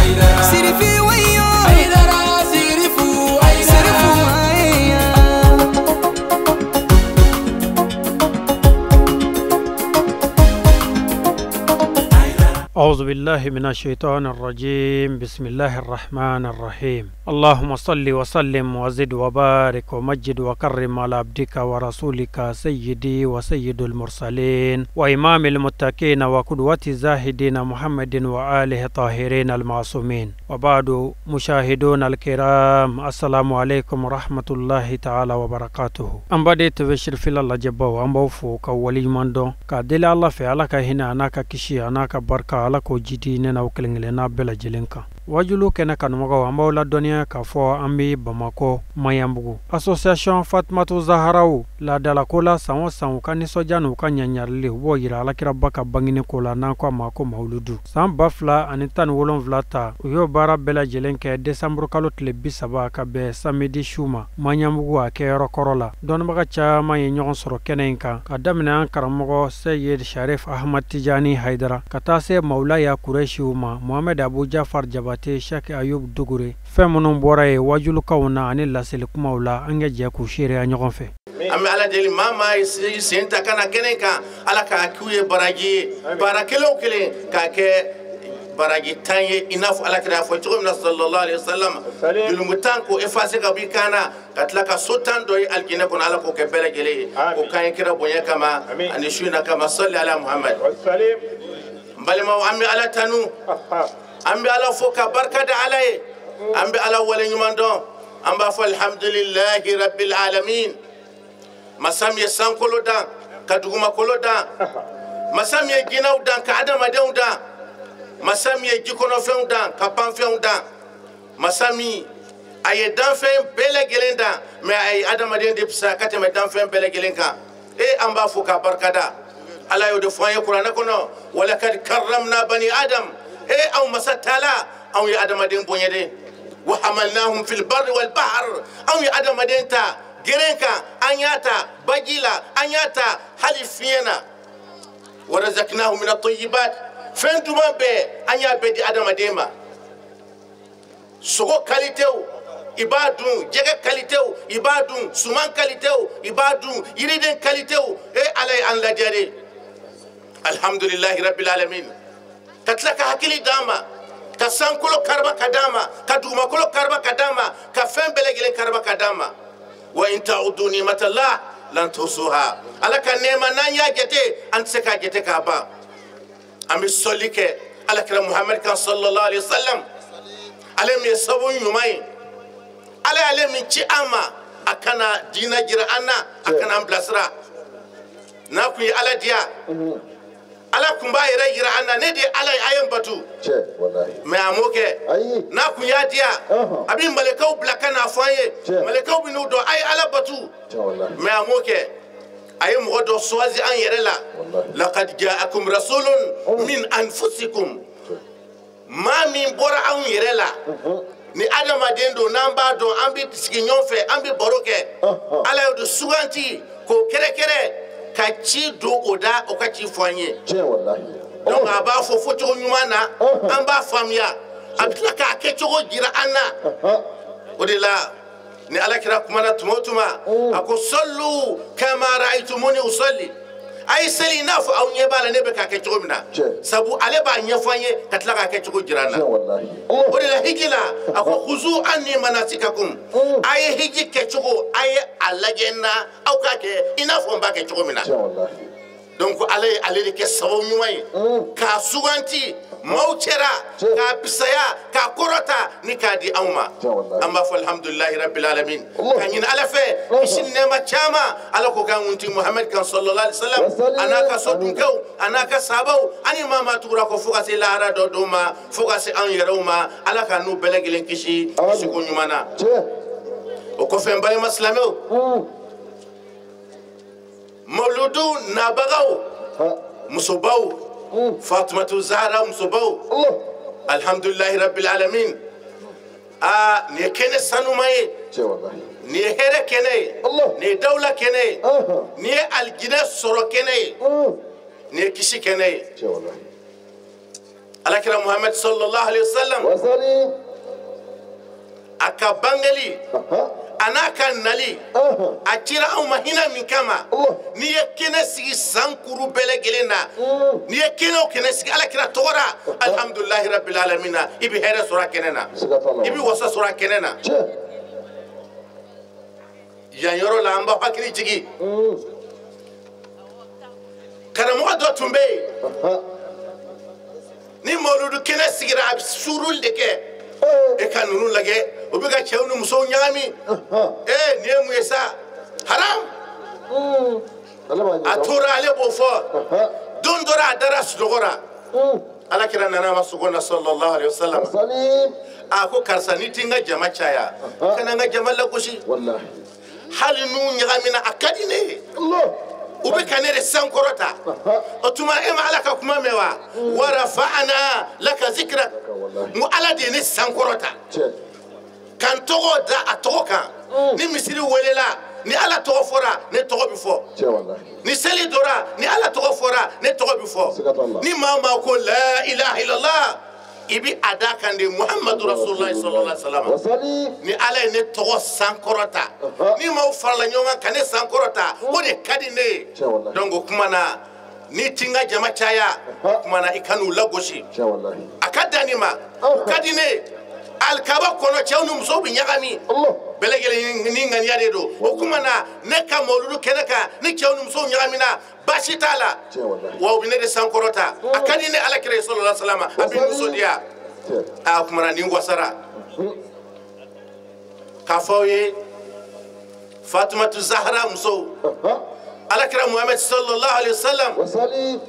Sirifi wayo Aidara Sirifu Sirifu aya. أعوذ بالله من الشيطان الرجيم. بسم الله الرحمن الرحيم. اللهم صل وسلم وزد وبارك ومجد وكرم على عبدك ورسولك سيدي وسيد المرسلين وإمام المتقين وقدوة الزاهدين محمد وآله الطاهرين المعصومين. وبعد، مشاهدون الكرام، السلام عليكم ورحمة الله تعالى وبركاته. أم بديت بشر في الله جبا أم بوفو كولي مندو كدل الله في على كهنا أنا كشي أنا كبركة ala k'o jidi ne n'aw kelen kelenna bɛɛ lajɛlen kan. Wajulu kɛnɛ kanumɔgɔw, an b'aw ladɔnniya k'a fɔ an bɛ Bamakɔ Maɲanbugu association Fatumatu Zaharaw laadalako la san o san u ka nisɔndiya n'u ka ɲaɲarili u b'o yira alakiraba ka bangeni ko la n'an ko a ma ko Mawuludu. San 2017 ta u y'o baara bɛɛ lajɛlen kɛ desanburu kalo tile 30 ka bɛn samedi su ma Maɲanbugu a kɛyɔrɔ kɔrɔ la. Dɔnnibaga caman ye ɲɔgɔn sɔrɔ kɛnɛ in kan ka daminɛ an karamɔgɔ Seyid Sharif Ahmad Tijani Haidara ka taa se Mawulaya Kuresiw ma, Mohamed Abu Jafar Jabate, Sheikh Ayub Dugure. Fɛn minnu bɔra yen wajulukaw na ani laseli kumaw la, an ka jɛ k'u seereya ɲɔgɔn fɛ. An bɛ Ala deli, maa maa ye sen ta ka na kɛnɛ kan, Ala k'a k'u ye baraji ye, baara kelen o kelen k'a kɛ baraji 10 ye, i n'a fɔ Ala kira y'a fɔ cogo min na sallallahu alayhi wa sallam. Jurumu 10 k'o effacer ka bɔ i kan na, ka tila ka so 10 dɔ ye alijinɛ kɔnɔ, Ala k'o kɛ bɛɛ lajɛlen ye. O k'an ye kira bonya kama ani su in na kama. Salli ala Muhammad. N balimaw, an bɛ Ala tanu, an bɛ Ala fo ka barika da Ala ye, an bɛ Ala waleɲuman dɔn. An b'a fɔ alhamdulilahi rabbil alamin. Masa min ye sankolo dan ka dugumakolo dan, masa min ye jinɛw dan ka adamadenw dan, masa min ye jikɔnɔfɛnw dan ka panfɛnw dan, masa min a ye danfɛn bɛɛ lajɛlen dan, mɛ a ye adamaden de fisaya ka tɛmɛ danfɛn bɛɛ lajɛlen kan. E an b'a fo k'a barika da. Ala y'o de fɔ an ye kuranɛ kɔnɔ, walakad karramna bani adam. E anw masa taala, anw ye adamaden bonya de. Wa hamalnahum fil barri wal bahr. Anw ye adamaden ta geren kan, an y'a ta baji la, an y'a ta hali fiɲɛ na. Wa razaqnahum min at-tayyibat. Fɛn duman bɛɛ an y'a bɛɛ di adamaden ma. Sogo kalitew i b'a dun, jɛgɛ kalitew i b'a dun, suman kalitew i b'a dun, yiriden kalitew. E Ala ye an ladiya de. Alhamdulilahi rabbil alamin. Ka tila ka hakili d'an ma, ka sankolo kariba ka d'an ma, ka dugumakolo kariba ka d'an ma, ka fɛn bɛɛ lajɛlen kariba ka d'an ma. Wa in ta'udu ni'matallah lan tuhsuha. Ala ka nɛɛma n'an y'a jate, an tɛ se k'a jate k'a ban. An bɛ sɔli kɛ alakira Muhamadu kan sallallahu alayhi wa sallam. Ale min ye sababu ɲuman ye, Ala y'ale min ci an ma, a kana diinɛ jira an na, a kana an bilasira. N'a kun ye Ala diya, Ala kun b'a yɛrɛ yira an na, ne de ye Ala ye, a ye n batu. Mɛ a m'o kɛ. N'a kun y'a diya, a bɛ malɛkaw bila ka n'a fɔ an ye, malɛkaw bɛ n'u dɔn, a ye Ala batu. Mɛ a m'o kɛ. A ye mɔgɔ dɔ choisi an yɛrɛ la. Laqad ja'akum rasulun min anfusikum. Maa min bɔra anw yɛrɛ la, ni adamaden don, n'an b'a dɔn, an bɛ sigi ɲɔgɔn fɛ, an bɛ baro kɛ. Ala y'o de suganti k'o kɛrɛkɛrɛ ka ci don o da, o ka ci fɔ an ye. Donc a b'a fɔ fɔcogo ɲuman na, an b'a faamuya, a bɛ tila k'a kɛcogo jira an na. O de la ni Ala kira kumana tuma o tuma, a ko sallu kama ra'aytumuni usalli. A ye seli i n'a fɔ aw ɲɛ b'a la ne bɛ k'a kɛ cogo min na. Sabu ale b'a ɲɛfɔ an ye ka tila k'a kɛcogo jira an na. O de la hiji la, a ko khuzu anni manasikakum. A ye hiji kɛcogo, a ye a lajɛ n na, aw k'a kɛ i n'a fɔ n b'a kɛ cogo min na. Donc Ala ye ale de kɛ sababu ɲuman ye k'a suganti maaw cɛra, k'a bisaya, k'a kɔrɔta ni k'a di anw ma. An b'a fɔ alhamdulilahi rabbil alamin. Ka ɲini Ala fɛ kisi ni nɛɛma caman, Ala k'o k'an kuntigi Muhamadu kan sallallahu alayhi wa sallam, a n'a ka sodunkɛw, a n'a ka sahabaw, ani maa maa tugura kɔ fo ka se lahara dɔ don ma, fo ka se anw yɛrɛw ma. Ala k'an n'u bɛɛ lajɛlen kisi kisiko ɲuman na. O kɔfɛ, n balima silamɛw, Mawuludu nabagaw, musobaw, Fatumatu Zahara musobaw, alhamdulilahi rabbil alamin. Aa, nin ye kɛnɛ sanuma ye, nin ye hɛrɛ kɛnɛ ye, nin ye dawula kɛnɛ ye, nin ye alijinɛ sɔrɔ kɛnɛ ye, nin ye kisi kɛnɛ ye. Alakira Muhammad sallallahu alaihi wasallam a ka bangeli a n'a ka nali a cira anw ma hinɛ min kama n'i ye kɛnɛ sigi san kuru bɛɛ lajɛlen na n'i ye kɛnɛ o kɛnɛ sigi alakira tɔgɔ la alhamdulilahi rabbil alamina i bɛ hɛrɛ sɔrɔ a kɛnɛ na i bɛ wasa sɔrɔ a kɛnɛ na yan yɔrɔ la an b'aw hakili jigin karamɔgɔ dɔ tun bɛ yen ni mawuludu kɛnɛ sigira a bɛ suuruli de kɛ e ka ninnu lajɛ o bɛ ka cɛw ni musow ɲagami ee nin ye mun ye sa haram a tora ale b'o fɔ don dɔ la a dara sunɔgɔ la alakira nana ma sogo na sallallahu alaihi wasallam a ko karisa n'i ti n ka jama caya kana n ka jama lagosi hali n'u ɲagamina a ka di ne ye u bɛ ka ne de sankɔrɔta o tuma e ma ala ka kuma mɛn wa wa rafa'ana laka zikrak n ko ala de ye ne sankɔrɔta ka n tɔgɔ da a tɔgɔ kan ni misiri welela ni ala tɔgɔ fɔra ne tɔgɔ bɛ fɔ ni seli dɔra ni ala tɔgɔ fɔra ne tɔgɔ bɛ fɔ ni maa o maa ko la ilaha illallah i bɛ a da kan de muhammadu rasulillah sallallahu alaihi wa sallam ni ala ye ne tɔgɔ sankɔrɔta ni maaw farala ɲɔgɔn kan ka ne sankɔrɔta o de ka di ne ye donc o kuma na n'i ti n ka jama caya o kuma na i ka n'u lagosi a ka dan nin ma o ka di ne ye alikaba kɔnɔ cɛw ni musow bɛ ɲagami bɛɛ lajɛlen ni ŋaniya de don o kuma na ne ka mawuludu kɛnɛ kan ni cɛw ni musow ɲagamina baasi t'a la wa u bɛ ne de sankɔrɔta a ka di ne ala kira ye sallallahu alaihi wa sallam a bɛ nisɔndiya a kuma na nin wasara k'a fɔ aw ye Fatumatu Zahra musow ala kira Muhammad sallallahu alaihi wa sallam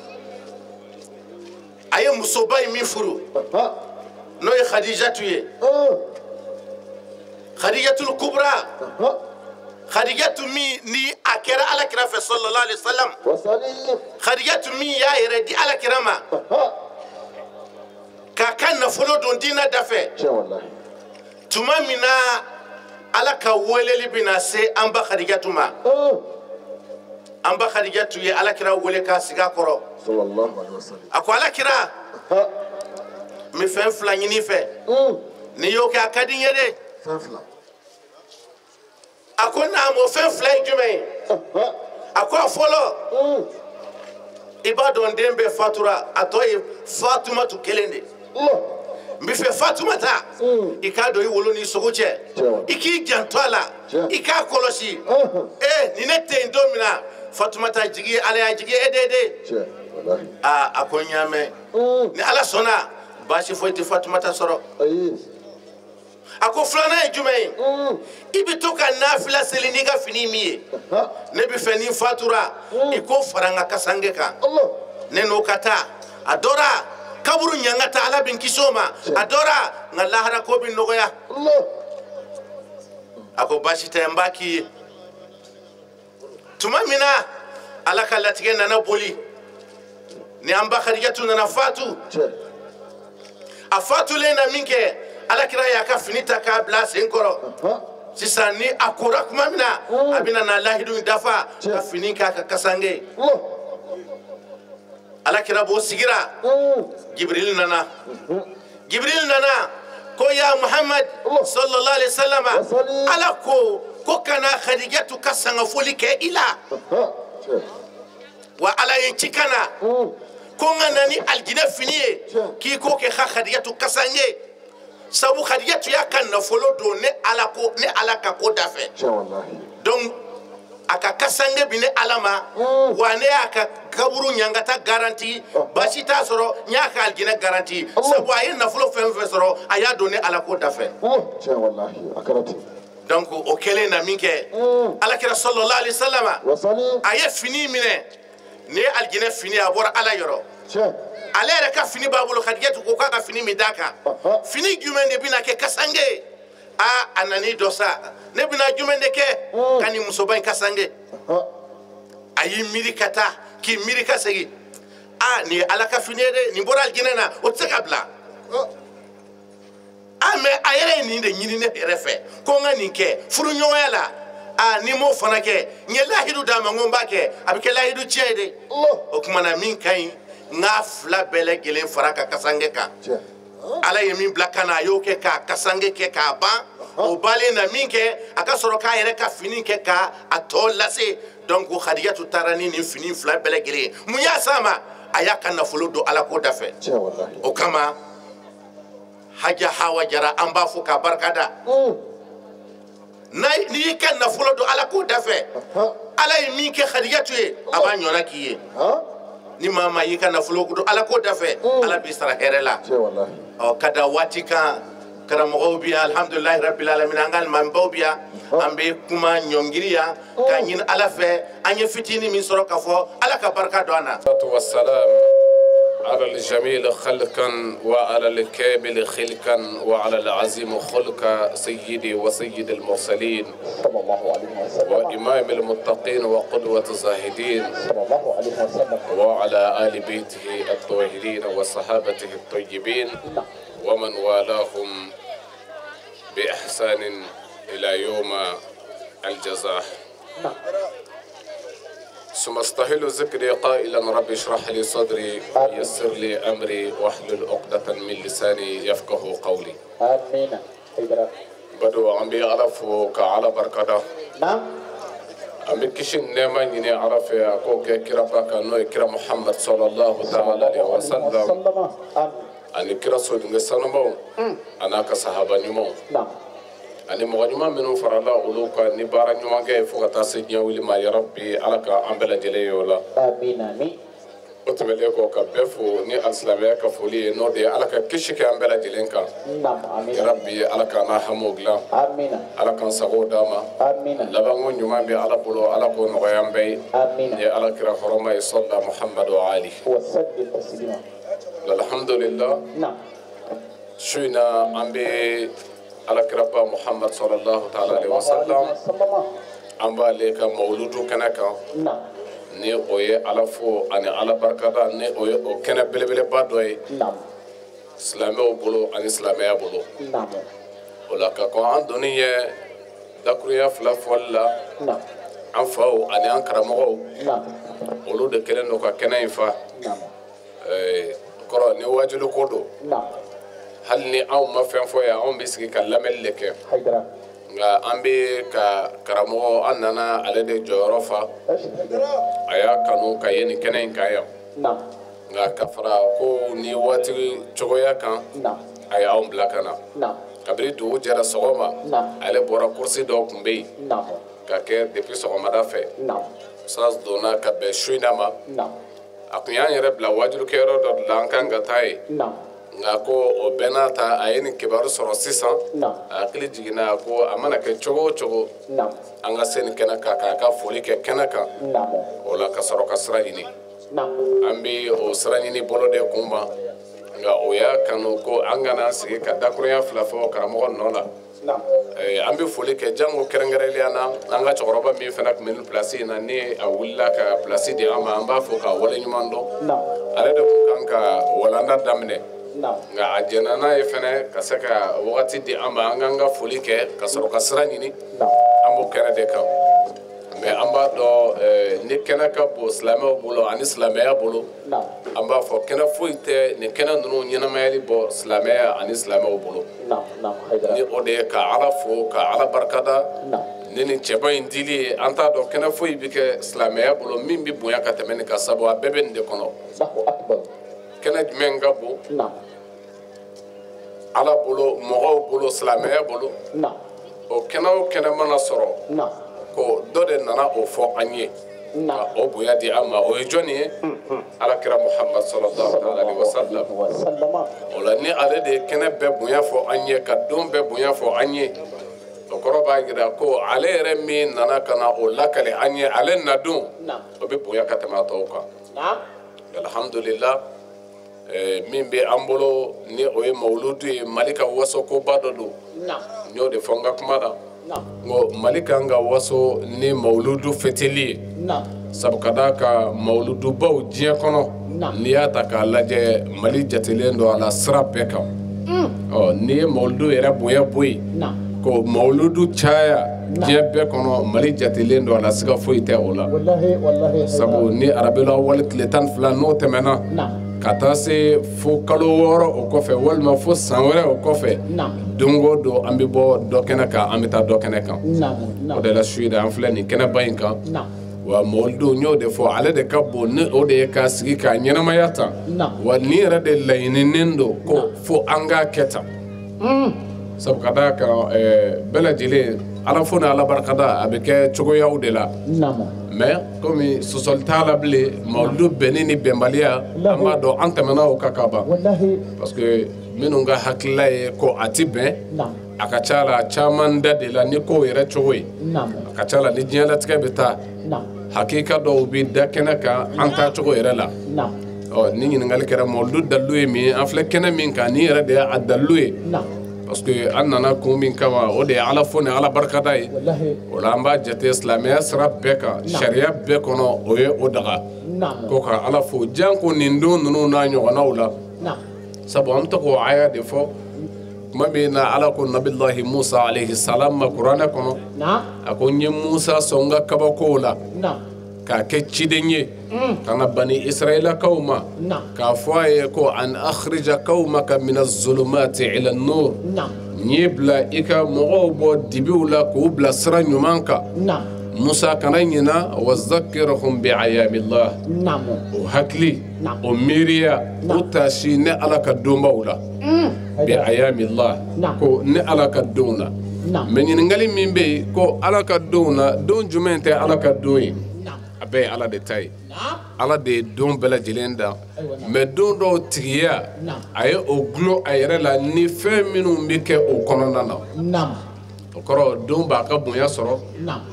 a ye musoba in min furu n'o ye Khadijatu ye Khadijatul Kubra Khadijatu min ni a kɛra ala kira fɛ sallallahu alaihi wa sallam Khadijatu min y'a yɛrɛ di ala kira ma k'a ka nafolo don diinɛ dafɛ tuma min na ala ka weleli bɛna se an ba Khadijatu ma an ba Khadijatu ye ala kira wele k'a sigi a kɔrɔ a ko ala kira n bɛ fɛn fila ɲini i fɛ n'i y'o kɛ a ka di n ye dɛ a ko naam o fɛn fila ye jumɛn ye a ko a fɔlɔ i b'a dɔn den bɛɛ fatura a tɔ ye Fatumatu kelen de n bɛ fɛ Fatumata i k'a dɔn i wolo n'i sogo cɛ i k'i janto a la i k'a kɔlɔsi ee ni ne tɛ yen don min na Fatumata jigi ye ala y'a jigi e de ye dɛ aa a ko n y'a mɛn ni ala sɔnna baasi foyi tɛ Fatumata sɔrɔ a ko filanan ye jumɛn ye i bɛ to ka nafila seli n'i ka fini min ye ne bɛ fɛ ni fatura i k'o fara n ka kasange kan ne n'o ka taa a dɔ la kaburu ɲangata ala bɛ n kisi o ma a dɔ la nka lahara ko bɛ nɔgɔya a ko baasi tɛ n b'a k'i ye tuma min na ala ka latigɛ nana boli ni an ba Khadijatu nana fatu a fatulen na min kɛ ala kira y'a ka fini ta k'a bila a sen kɔrɔ sisan ni a kora tuma min na a bɛna na lahidu in dafa ka fini k'a ka kasange ala kira b'o sigira Jibril nana Jibril nana ko ya Muhammad sallallahu alaihi wasallam ala ko kana Khadijatu ka sangafoli kɛ i la wa ala ye n ci ka na ko n ka na ni alijinɛ fini ye k'i k'o kɛ ka Khadijatu kasange sabu Khadijatu y'a ka nafolo don ne ala ko ne ala ka ko dafɛ donc a ka kasange bi ne ala ma wa ne y'a ka kaburu ɲangata garanti baasi t'a sɔrɔ n y'a ka alijinɛ garanti sabu a ye nafolo fɛn fɛn sɔrɔ a y'a don ne ala ko dafɛ donc o kɛlen na min kɛ alakira sallallahu alaihi wasallam a ye fini minɛ nin ye alijinɛ fini a bɔra ala yɔrɔ ale yɛrɛ ka fini b'a bolo Khadijatu ko k'a ka fini min d'a kan fini jumɛn de bɛna kɛ kasange ye aa a nan'i dɔ sa ne bɛna jumɛn de kɛ ka nin musoba in kasange a y'i miiri ka taa k'i miiri ka segin aa nin ye ala ka fini ye dɛ nin bɔra alijinɛ na o tɛ se ka bila aa mɛ a yɛrɛ ye nin de ɲini ne yɛrɛ fɛ ko n ka nin kɛ furuɲɔgɔnya la aa ni m'o fana kɛ n ye lahidu d'a ma n ko n b'a kɛ a bɛ kɛ lahidu tiɲɛ ye dɛ o tuma na min ka ɲi N k'a fila bɛɛ lajɛlen fara ka kasange kan. Ala ye min bila ka na a y'o kɛ k'a kasange kɛ k'a ban. O balen na min kɛ a ka sɔrɔ k'a yɛrɛ ka fini kɛ k'a tɔ lase. Donc Khadijatu taara ni nin fini fila bɛɛ lajɛlen ye. Mun y'a s'a ma? A y'a ka nafolo don Ala ko da fɛ. O kama Haja Hawa Jara an b'a fɔ k'a barika da. N'i y'i ka nafolo don Ala ko da fɛ, Ala ye min kɛ Khadijatu ye, a b'a ɲɔgɔnna k'i ye. Ni maa maa y'i ka nafolo don Ala ko da fɛ, Ala b'i sara hɛrɛ la. Ɔ ka da waati kan, karamɔgɔw bi yan, alhamdulilayi rabbil alamin, an ka alimamibaw bi yan, an bɛ kuma ɲɔngiri yan k'a ɲini Ala fɛ an ye fitinin min sɔrɔ k'a fɔ Ala ka barika don an na. على الجميل خلقا وعلى الكامل خلقا وعلى العظيم خلقا سيدي وسيد المرسلين صلى الله عليه وسلم وإمام المتقين وقدوة الزاهدين صلى الله عليه وسلم وعلى آل بيته الطاهرين وصحابته الطيبين ومن والاهم بإحسان إلى يوم الجزاء. ثم استهل ذكري قائلا رب اشرح لي صدري ويسر لي امري واحلل عقدة من لساني يفقه قولي. امين. بدو عم بيعرفوا كعلى بركة. نعم. عم بكشن نعمة يني عرف أكو كرا باكا نوي كرا محمد صلى الله تعالى عليه وسلم. أنا كرا سود نسانمو. أنا كصحابة نيمو. نعم. Ani mɔgɔ ɲuman minnu farala olu kan ni baara ɲuman kɛ ye fo ka taa se diɲɛ wuli ma ya Rabbi Ala ka an bɛɛ lajɛlen ye o la. Amiina amiin. O tɛmɛnen kɔ ka bɛɛ fo ni alisilamɛya ka foli ye n'o de ye Ala ka kisi kɛ an bɛɛ lajɛlen kan. Amiina. Ya Rabbi Ala k'an n'a hamiw dilan. Amiina. Ala k'an sago d'a ma. Amiina. Labanko ɲuman bɛ Ala bolo Ala k'o nɔgɔya an bɛɛ ye. Amiina. Ni Ala kira hɔrɔma ye sɔla Muhamadu wa Ali. Wa salli taslima. Alhamdulillah. Naam. Su in na an bɛ Ala kiraba Muhammad sallallahu ta'ala alaihi wasallam an b'ale ka mawuludu kɛnɛ kan ni o ye Ala fo ani Ala barikada ni o ye o kɛnɛ belebeleba dɔ ye silamɛw bolo ani silamɛya bolo. O la ka kɔn an donni ye dakurunya fila fɔli la an faw ani an karamɔgɔw olu de kɛlen don ka kɛnɛ in fa. Kɔrɔ ni waajuli ko don. Hali ni anw ma fɛn fɔ yan anw bɛ sigi ka lamɛnli de kɛ nka an bɛ ka karamɔgɔ an nana ale de jɔyɔrɔ fa a y'a kanu ka ye nin kɛnɛ in kan yan nka ka fara ko ni waati cogoya kan a ye anw bila ka na kabini dugu jɛra sɔgɔma ale bɔra kurusi dɔw tun bɛ yen ka kɛ depuis sɔgɔmada fɛ sas donna ka bɛn su in na ma a tun y'an yɛrɛ bila wajulikɛyɔrɔ dɔ de la an kan ka taa yen. Nka ko o bɛɛ n'a ta a ye nin kibaru sɔrɔ sisan a hakili jiginna ko a mana kɛ cogo o cogo an ka se nin kɛnɛ kan k'a ka foli kɛ kɛnɛ kan o la ka sɔrɔ ka sira ɲini an bɛ o sira ɲini bolo de kun ma nka o y'a kanu ko an kana sigi ka dakurunya fila fɔ karamɔgɔ nɔ la. An bɛ foli kɛ jango kɛrɛnkɛrɛnnenya na an ka cɛkɔrɔba min fana tun bɛ nin pilasi in na ni a wulila ka pilasi di an ma an b'a fɔ k'a waleɲuman dɔn ale de tun kan ka walanda daminɛ. Nka a jɛnna n'a ye fɛnɛ ka se ka wagati di an ma an k'an ka foli kɛ ka sɔrɔ ka sira ɲini an b'o kɛnɛ de kan mɛ an b'a dɔn ni kɛnɛ ka bon silamɛw bolo ani silamɛya bolo an b'a fɔ kɛnɛ foyi tɛ nin kɛnɛ ninnu ɲɛnamayali bɔ silamɛya ani silamɛw bolo ni o de ye ka Ala fo ka Ala barikada ni nin cɛba in dili ye an t'a dɔn kɛnɛ foyi bɛ kɛ silamɛya bolo min bɛ bonya ka tɛmɛ nin kan sabu a bɛɛ bɛ nin de kɔnɔ. Kɛnɛ jumɛn ka bon Ala bolo mɔgɔw bolo silamɛya bolo o kɛnɛ o kɛnɛ mana sɔrɔ ko dɔ de nana o fɔ an ye ka o bonya di an ma o ye jɔnni ye Ala kira Muhammad sallallahu alaihi wasallam. O la ni ale de ye kɛnɛ bɛɛ bonya fɔ an ye ka don bɛɛ bonya fɔ an ye o kɔrɔ b'a jira ko ale yɛrɛ min nana ka na o lakale an ye ale nadon o bɛ bonya ka tɛmɛ a tɔw kan. Alhamdulillah. Min bɛ an bolo ni o ye mawuludu ye Mali ka wasokoba dɔ don n y'o de fɔ n ka kuma la n ko Mali kan ka waso ni mawuludu feteli ye sabu ka d'a kan mawuludubaw diɲɛ kɔnɔ n'i y'a ta k'a lajɛ Mali jatelen don a la sira bɛɛ kan ɔ n'i ye mawuludu yɛrɛ bonya bɔ yen ko mawuludu caya Diɲɛ bɛɛ kɔnɔ Mali jatelen don a la, siga foyi tɛ o la. Sabu ni Arabula wali tile 12 n'o tɛmɛna ka taa se fo kalo 6 o kɔfɛ walima fo san wɛrɛ o kɔfɛ, don o don an bɛ bɔ dɔ kɛnɛ kan, an bɛ taa dɔ kɛnɛ kan. O de la su in na an filɛ nin kɛnɛba in kan. Wa mawuludu n y'o de fɔ, ale de ka bon ni o de ye k'a sigi k'a ɲɛnamaya tan. Wa nin yɛrɛ de laɲininen don ko fo an k'a kɛ tan. Sabu ka d'a kan bɛɛ lajɛlen ala fo ni ala barikada a bɛ kɛ cogoyaw de la. Mais komi sɔsɔli t'a la bilen, mawuludu bɛnni ni bɛnbaliya an b'a dɔn an tɛmɛna o kan ka ban. Parce que minnu ka hakilila ye ko a ti bɛn, a ka ca la caman da de la ni kow yɛrɛ cogo ye. A ka ca la ni diɲɛlatigɛ bɛ taa, hakika dɔw bɛ da kɛnɛ kan an taa cogo yɛrɛ la. Ɔ ni ɲininkali kɛra mawuludu dalilu ye min ye, an filɛ kɛnɛ min kan nin yɛrɛ de ye a dalilu ye. Parce que an nana kun min kama o de ye ala fo ni ala barikada ye. O la an b'a jate silamɛya sira bɛɛ kan, sariya bɛɛ kɔnɔ o ye o daga. Ko ka ala fo janko nin don ninnu n'a ɲɔgɔnnaw la. Sabu an bɛ to k'o aya de fɔ. Tuma min na ala ko nabilahi Musa alayhi salam ma kuranɛ kɔnɔ, a ko n ye Musa sɔn n ka kabakow la k'a kɛ ciden ye ka na bani Israɛlakaw ma, k'a fɔ a ye ko an akhrija qawmaka mina zulumati ila nur, n y'i bila i ka mɔgɔw bɔ dibiw la k'u bila sira ɲuman kan. Musa kana ɲina wa zakirahum bi ayamillah, o hakili o miiriya o taasi ne ala ka donbaw la. Bi ayamillah, ko ne ala ka donw na. Mais ɲininkali min bɛ yen ko ala ka donw na, don jumɛn tɛ ala ka don ye? A bɛɛ ye ala de ta ye. Ala de ye don bɛɛ lajɛlen dan. Mais don dɔw tigiya a ye o gulon a yɛrɛ la ni fɛn minnu bɛ kɛ o kɔnɔna na. O kɔrɔ don b'a ka bonya sɔrɔ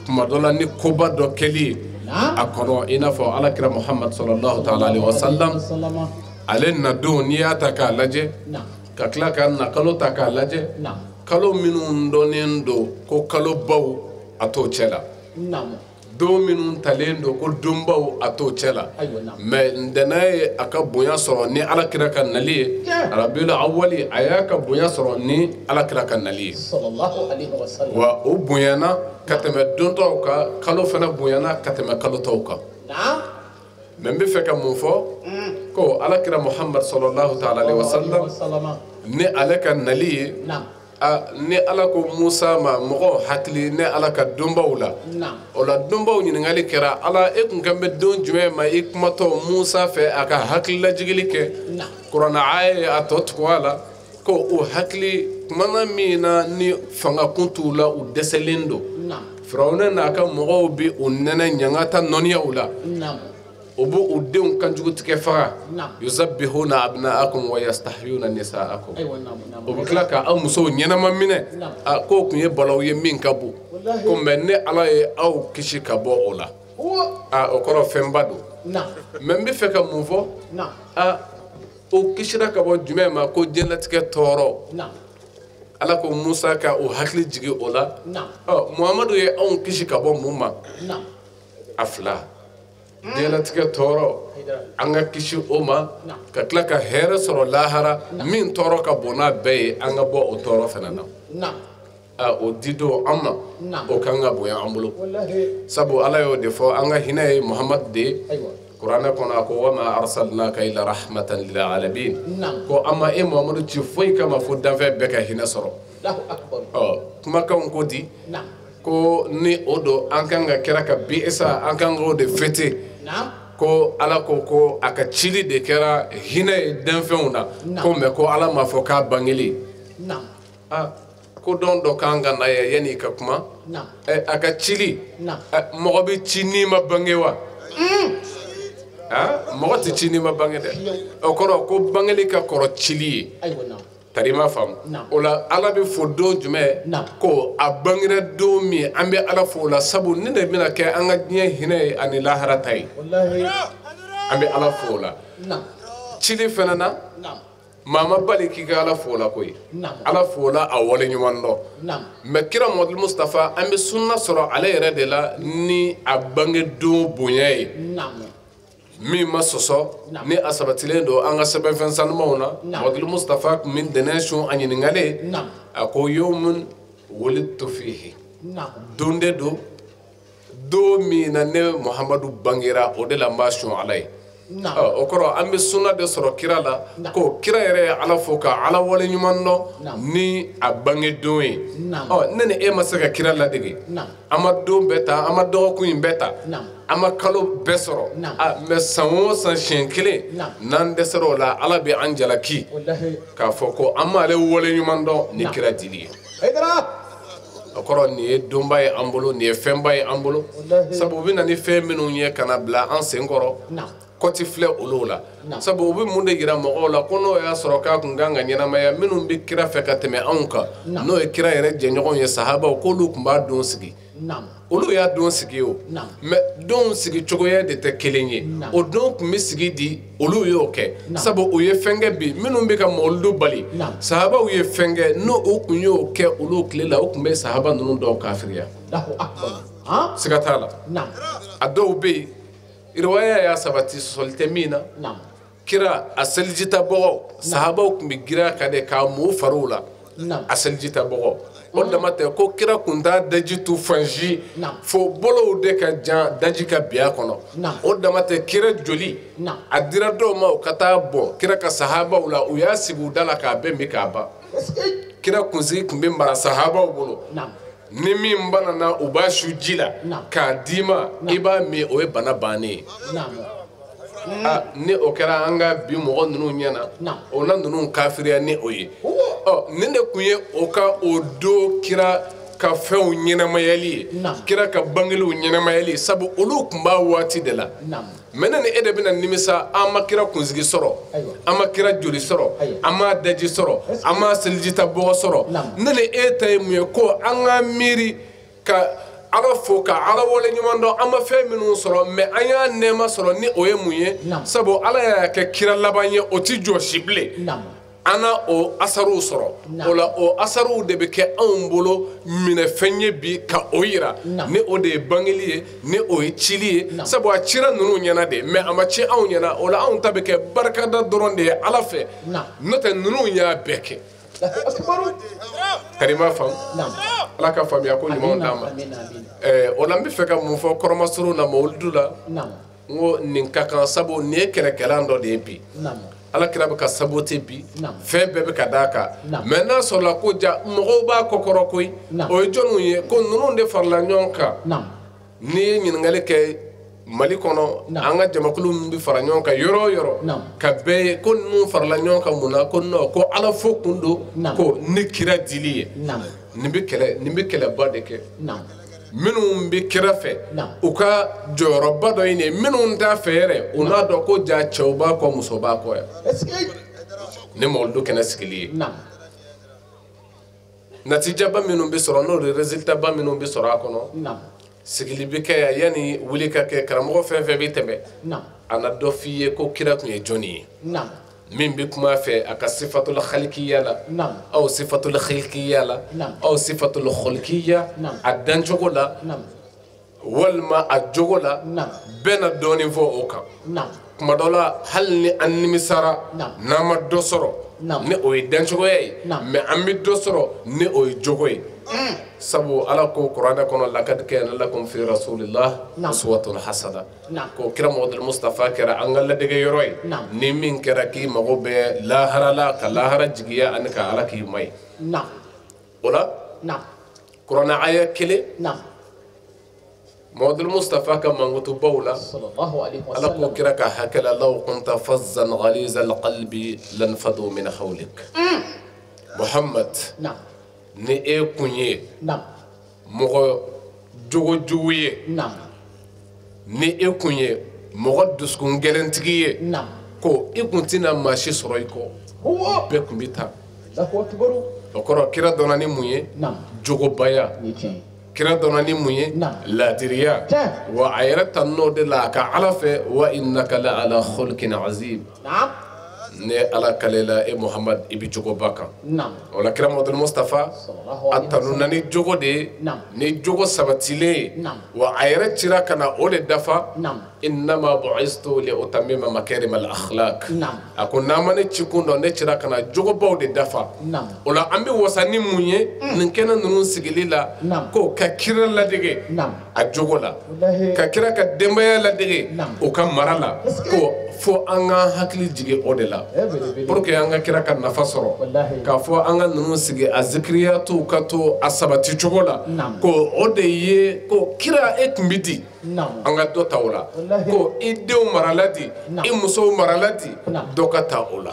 tuma dɔ la ni koba dɔ kɛli ye a kɔnɔ, i n'a fɔ ala kira Muhamadu sallallahu taala alayhi wa sallam, ale na don n'i y'a ta k'a lajɛ, ka tila ka na kalo ta k'a lajɛ, kalo minnu dɔnnen don ko kalo baw a t'o cɛ la, don minnu talen don ko donbaw a t'o cɛ la. Mais ntɛnɛn ye a ka bonya sɔrɔ ni ala kira ka nali ye. Arabula awali a y'a ka bonya sɔrɔ ni ala kira ka nali ye. Wa o bonyana ka tɛmɛ don tɔw kan, kalo fana bonyana ka tɛmɛ kalo tɔw kan. Mais n bɛ fɛ ka mun fɔ, ko ala kira Muhamadu sallallahu taala alayhi wa sallam ni ale ka nali ye, ni ala ko Musa ma mɔgɔ hakili ne ala ka donbaw la. O la donbaw ɲininkali kɛra ala e kun kan bɛ don jumɛn ma i kumatɔ Musa fɛ a ka hakililajigili kɛ? Kuranɛ aya ye a tɔ tugu a la ko o hakili kumana min na ni fanga kun t'u la, u dɛsɛlen don. Firawuna n'a ka mɔgɔw bɛ u nɛnɛ ɲangata nɔniyaw la, o b'u denw kanjugu tigɛ faga. Yuzabbihuna abnaakum wa yastahyuna nisaakum, o bɛ tila ka aw musow ɲɛnama minɛ. A k'o kun ye balawu ye min ka bon, ko mais ne ala ye aw kisi ka bɔ o la. A o kɔrɔ fɛnba don. Mais n bɛ fɛ ka mun fɔ, a o kisira ka bɔ jumɛn ma? Ko diɲɛlatigɛ tɔɔrɔ. Ala ko Musa ka o hakili jigin o la. Ɔ Muhamadu ye anw kisi ka bɔ mun ma? A fila. Diɲɛlatigɛ tɔɔrɔ an ka kisi o ma, ka tila ka hɛrɛ sɔrɔ lahara min tɔɔrɔ ka bon n'a bɛɛ ye, an ka bɔ o tɔɔrɔ fana na. A o di don an ma, o kan ka bonya an bolo. Sabu ala y'o de fɔ an ka hinɛ ye Muhamadu de ye. Kuranɛ kɔnɔ a ko wa ma arsalnaka illa rahmatan lil alamin, ko an ma e Muhamadu ci foyi kama fo danfɛn bɛɛ ka hinɛ sɔrɔ. Ɔ kumakanw ko di ko ni o don an kan ka kɛra ka bi isa, an kan k'o de fêter. Ko ala ko ko a ka cili de kɛra hinɛ ye danfɛnw na, ko mais ko ala m'a fɔ k'a bangeli. A ko don dɔ kan ka na ye yanni i ka kuma. A ka cili, mɔgɔ bɛ ci n'i ma bange wa? Mɔgɔ tɛ ci n'i ma bange dɛ. O kɔrɔ ko bangeli ka kɔrɔ cili ye. Tari ma faamu. O la ala bɛ fo don jumɛn? Ko a bangera don min an bɛ ala fo o la, sabu ni de bɛna kɛ an ka diɲɛ hinɛ ye ani lahara ta ye. An bɛ ala fo o la. Cili fana na, maa ma bali k'i ka ala fo o la koyi. Ala fo o la a wale ɲuman dɔn. Mais kira Muhamadu Mustafa an bɛ sunna sɔrɔ ale yɛrɛ de la ni a bange don bonya ye. Min ma sɔsɔ ni a sabatilen don an ka sɛbɛnfɛn sanumaw na. Muhamadu Mustafa kun bɛ ntɛnɛn sun a ɲininkalen, a ko yawmun wulidtu fihi, Don de don don min na ne Muhamadu bangera o de la n b'a sun Ala ye. O kɔrɔ an bɛ sunna de sɔrɔ kira la ko kira yɛrɛ ye Ala fo ka Ala waleɲuman dɔn ni a bangedon ye. Ɔ ne ni e ma se ka kira ladege, an ma don bɛɛ ta, an ma dɔgɔkun in bɛɛ ta, an ma kalo bɛɛ sɔrɔ, mais san o san siɲɛ kelen n'an dɛsɛra o la Ala bɛ an jalaki k'a fɔ ko an m'ale waleɲuman dɔn ni kira dili ye. O kɔrɔ nin ye donba ye an bolo, nin ye fɛnba ye an bolo, sabu u bɛ na ni fɛn minnu ye ka na bila an sen kɔrɔ. Kɔti filɛ olu la, sabu u bɛ mun de yira mɔgɔw la ko n'o y'a sɔrɔ k'a kun kan ka ɲɛnamaya minnu bɛ kira fɛ ka tɛmɛ anw kan, n'o ye kira yɛrɛ jɛɲɔgɔnw ye sahabaw, k'olu tun b'a don sigi, olu y'a don sigi o, mais don sigi cogoya de tɛ kelen ye. O don tun bɛ sigi di olu y'o kɛ, sabu u ye fɛn kɛ bi minnu bɛ ka mɔlidu bali, sahabaw ye fɛn kɛ n'o u tun y'o kɛ olu tile la, u tun bɛ sahaba ninnu dɔw kafiriya. Siga t'a la, a dɔw bɛ yen riwaya y'a sabati sɔsɔli tɛ min na, kira a selijita bɔgɔ sahabaw tun bɛ girin a kan de k'a mun fariw la, a selijita bɔgɔ o dama tɛ ko kira kun t'a daji tu fan si fo bolow de ka jan daji ka bin a kɔnɔ. O dama tɛ kira joli a dira dɔw ma u ka taa bɔn kira ka sahabaw la, u y'a sigi u da la k'a bɛɛ min k'a ban. Kira kunsigi tun bɛ mara sahabaw bolo, ni min banana u b'a su ji la k'a d'i ma i b'a min, o ye bana bannen ye. Ni o kɛra an ka bi mɔgɔ ninnu ɲɛna, o na ninnu kafiriya ni o ye. Ɔ nin de tun ye o ka o don kira ka fɛnw ɲɛnamayali ye, kira ka bangeliw ɲɛnamayali, sabu olu tun b'a waati de la. Mais ne ni e de bɛna nimisa, an ma kira kunsigi sɔrɔ, an ma kira joli sɔrɔ, an ma daji sɔrɔ, an ma selijita bɔgɔ sɔrɔ. Ne ni e ta ye mun ye ko an ka miiri ka Ala fo ka Ala waleɲuman dɔn, an ma fɛn minnu sɔrɔ mais an y'a nɛɛma sɔrɔ ni o ye mun ye, sabu Ala y'a kɛ kira laban ye, o ti jɔ si bilen. An na o asariw sɔrɔ, o la o asariw de bɛ kɛ anw bolo minɛfɛn ye bi ka o yira, ni o de ye bangeli ye, ni o ye cili ye, sabu a cira ninnu ɲɛna de, mais a ma ci anw ɲɛna. O la anw ta bɛ kɛ barikada dɔrɔn de ye Ala fɛ, n'o tɛ ninnu y'a bɛɛ kɛ. Karima faamu, Ala ka faamuya ko ɲumanw d'an ma. O la n bɛ fɛ ka mun fɔ kɔrɔmasurun na mawuludu la, n ko nin ka kan, sabu nin ye kɛlɛkɛlan dɔ de ye bi. Ala kira bɛ ka saboter bi, fɛn bɛɛ bɛ ka d'a kan, mais n'a sɔrɔla ko ja mɔgɔw b'a kɔkɔrɔ koyi, o ye jɔnniw ye ko ninnu de farala ɲɔgɔn kan. N'i ye ɲininkali kɛ Mali kɔnɔ, an ka jamakulu min bɛ fara ɲɔgɔn kan yɔrɔ o yɔrɔ, ka bɛɛ ye ko ninnu farala ɲɔgɔn kan mun na, ko non ko Ala fo kun don, ko ni kira dili ye. Nin bɛ kɛlɛ, nin bɛ kɛlɛba de kɛ. Minnu bɛ kira fɛ u ka jɔyɔrɔba dɔ ɲini, minnu t'a fɛ yɛrɛ u n'a dɔn ko ja cɛw b'a kɔ muso b'a kɔ yan. Ni mawuludu kɛnɛ sigili ye, natijaba minnu bɛ sɔrɔ n'o de résultat ba minnu bɛ sɔrɔ a kɔnɔ, sigili bɛ kɛ yan yanni wuli ka kɛ. Karamɔgɔ fɛn fɛn bɛ tɛmɛ a na dɔ f'i ye ko kira tun ye jɔnni ye, min bɛ kuma fɛ a ka sifatul khalikiya la, aw sifatul khilkiya la, aw sifatul khulkiya, a dancogo la walima a jogo la, bɛɛ na dɔɔnin fɔ o kan. Kuma dɔ la hali ni an nimisara n'an ma dɔ sɔrɔ ni o ye dancogoya ye, mais an bɛ dɔ sɔrɔ ni o ye jogo ye. Sabu Ala ko kuranɛ kɔnɔ lakad kana lakum fi rasulillah uswatun hasana, ko kira Muhamadu Mustafa kɛra an ka ladege yɔrɔ ye, ni min kɛra k'i mago bɛ lahara la, ka lahara jigiya ani ka Ala k'i ma ye. O la kuranɛ aya kelen Muhamadu Mustafa ka mankutubaw la, Ala ko kira ka hakɛ la law kunta fazzan ghalizal qalbi lanfadu min hawlik. Muhammad, ni e kun ye mɔgɔ jogojugu ye, ni e kun ye mɔgɔ dusukun gɛlɛntigi ye, ko i kun tɛna maa si sɔrɔ i kɔ, bɛɛ kun bɛ taa. O kɔrɔ kira dɔnna ni mun ye? Jogobaya. Kira dɔnna ni mun ye? Laadiriya. Wa a yɛrɛ ta n'o de la a ka Ala fɛ, wa innaka la ala khulqin azim. Ne Ala kale la e Muhammad i bɛ jogoba kan. O la kira Muhamadu Mustafa a tanuna ni jogo de ye, ni jogo sabatilen ye, wa a yɛrɛ cira ka na o de dafa. Innama bu'istu li utammima makarima al akhlaq. A ko n'a ma ne ci kun dɔn, ne cira ka na jogobaw de dafa. O la an bɛ wasa ni mun ye nin kɛnɛ ninnu sigili la, ko ka kira ladege a jogo la, ka kira ka denbaya ladege o ka mara la, ko fo an ka hakili jigin o de la pour que an ka kira ka nafa sɔrɔ, k'a fɔ an ka ninnu sigi a zikiriyatuw ka to a sabati cogo la, ko o de ye ko kira e tun bɛ di, an ka dɔ ta o la, ko i denw marala di, i musow marala di, dɔ ka ta o la.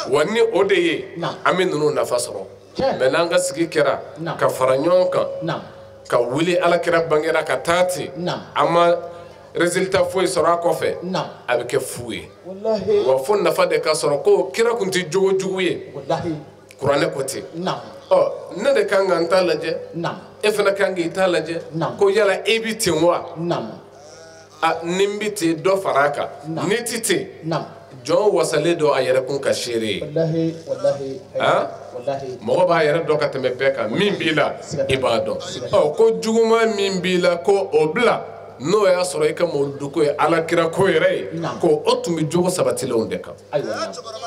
Wa ni o de ye an bɛ ninnu nafa sɔrɔ. Mɛ n'an ka sigi kɛra ka fara ɲɔgɔn kan ka wuli ala kira bangera ka taa ten, an ma résultat foyi sɔrɔ a kɔfɛ, a bɛ kɛ fu ye. Wa fo nafa de ka sɔrɔ, ko kira kun tɛ jogo jugu ye, kuranɛ ko ten. Ɔ ne de kan ka n ta lajɛ, e fana kan k'i ta lajɛ, ko yala e bɛ ten wa? A ni n bɛ ten, dɔ fara a kan, n'i tɛ ten, jɔn wasalen don a yɛrɛ kun ka seere ye. Mɔgɔ b'a yɛrɛ dɔn ka tɛmɛ bɛɛ kan, min b'i la i b'a dɔn. Ɔ ko juguman min b'i la ko o bila, n'o y'a sɔrɔ i ka mawuluduko ye ala kira ko yɛrɛ ye, ko o tun bɛ jogo sabatilenw de kan.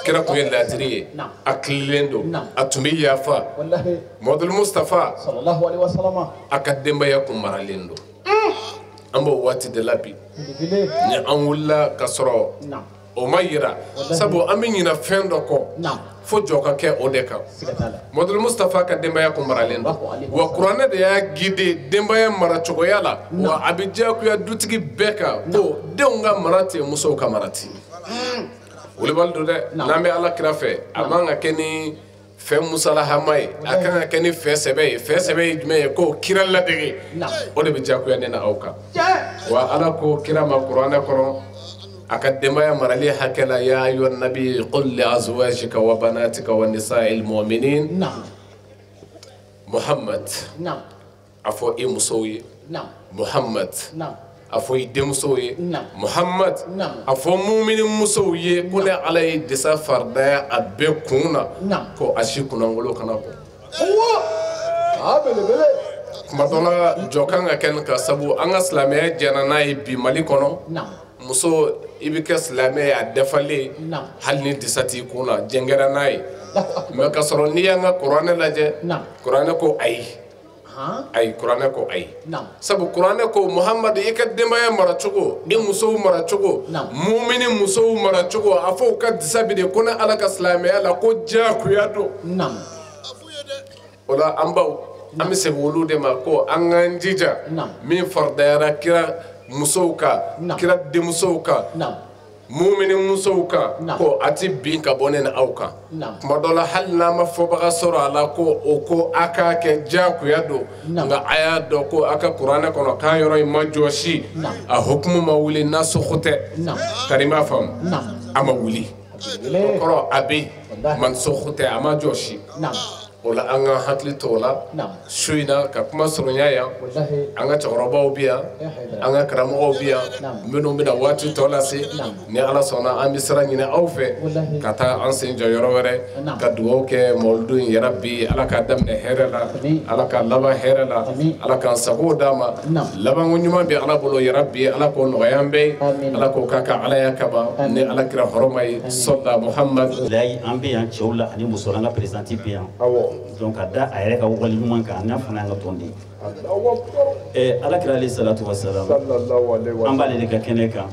Kira tun ye laadiri ye, a tilennen don, a tun bɛ yafa. Mamadu Mustafa a ka denbaya kun maralen don. An b'o waati de la bi, ni an wulila ka sɔrɔ o ma yira, sabu an bɛ ɲinɛ fɛn dɔ kɔ, fo jɔ ka kɛ o de kan. Mamadu Mustafa ka denbaya kun maralen don, wa kuranɛ de y'a guide denbaya maracogoya la, wa a bɛ diyagoya dutigi bɛɛ kan ko denw ka mara ten, musow ka mara ten. Wulibali don dɛ, n'an bɛ ala kira fɛ, a man ka kɛ ni fɛn musalahama ye, a kan ka kɛ ni fɛn sɛbɛ ye. Fɛn sɛbɛ ye jumɛn ye? Ko kira ladege, o de bɛ diyagoya ne na aw kan. Wa ala ko kira ma kuranɛ kɔnɔ a ka denbaya marali hakɛ la, ya ayyuhan nabi qul li azwajika wa banatika wa nisa'il mu'minin. Muhammad, a fɔ i musow ye. Muhammad, a fɔ i denmusow ye. Muhammad, a fɔ mumini musow ye ko ne ala ye disa faridaya a bɛɛ kun na, ko a si kunnangolo kana bɔ. Kuma dɔ la jɔ kan ka kɛ nin kan, sabu an ka silamɛya jɛnna n'a ye bi Mali kɔnɔ. Muso i bɛ kɛ silamɛ ye a dafalen, hali ni disa t'i kun na, jɛn kɛra n'a ye. Mɛ ka sɔrɔ n'i y'an ka kuranɛ lajɛ, kuranɛ ko ayi, ayi, kuranɛ ko ayi. Sabu kuranɛ ko Muhamadu i ka denbaya maracogo, i musow maracogo, mumini musow maracogo, a fɔ u ka disa bi de ko ne ala ka silamɛya la ko diyagoya don. O la an baw, an bɛ segin olu de ma ko an k'an jija min faridayara kira musow kan, kira denmusow kan, mumini musow kan, ko a ti bin ka bɔ ne ni aw kan. Kuma dɔ la hali n'an ma fɔbaga sɔrɔ a la ko o ko a k'a kɛ diyagoya don, nka a y'a dɔn ko a ka kuranɛ kɔnɔ k'a yɔrɔ in ma jɔsi, a hukumu ma wuli, nasukhu tɛ. Kari m'a faamu, a ma wuli, o kɔrɔ a bɛ yen, mansukhu tɛ, a ma jɔsi. O la an ka hakili to o la su in na ka kuma surunya yan. An ka cɛkɔrɔbaw bɛ yan, an ka karamɔgɔw bɛ yan, minnu bɛna waati tɔ lase. Ni ala sɔnna an bɛ sira ɲini aw fɛ ka taa an sen jɔ yɔrɔ wɛrɛ, ka dugawu kɛ mawuludu in yɛrɛ bi, ala k'a daminɛ hɛrɛ la, ala k'a laban hɛrɛ la, ala k'an sago d'a ma, labanko ɲuman bɛ ala bolo yɛrɛ bi, ala k'o nɔgɔya an bɛɛ ye, ala k'o k'a ka alaya kaba ni ala kira hɔrɔma ye, sɔla Muhamadu. An bɛ yan cɛw la ani musow la, an ka présidente bɛ yan. Donc a da a yɛrɛ ka wale ɲuman kan, n'a fana y'an ka tɔn den. Ala kira alayhi salatu wa salam, an b'ale de ka kɛnɛ kan,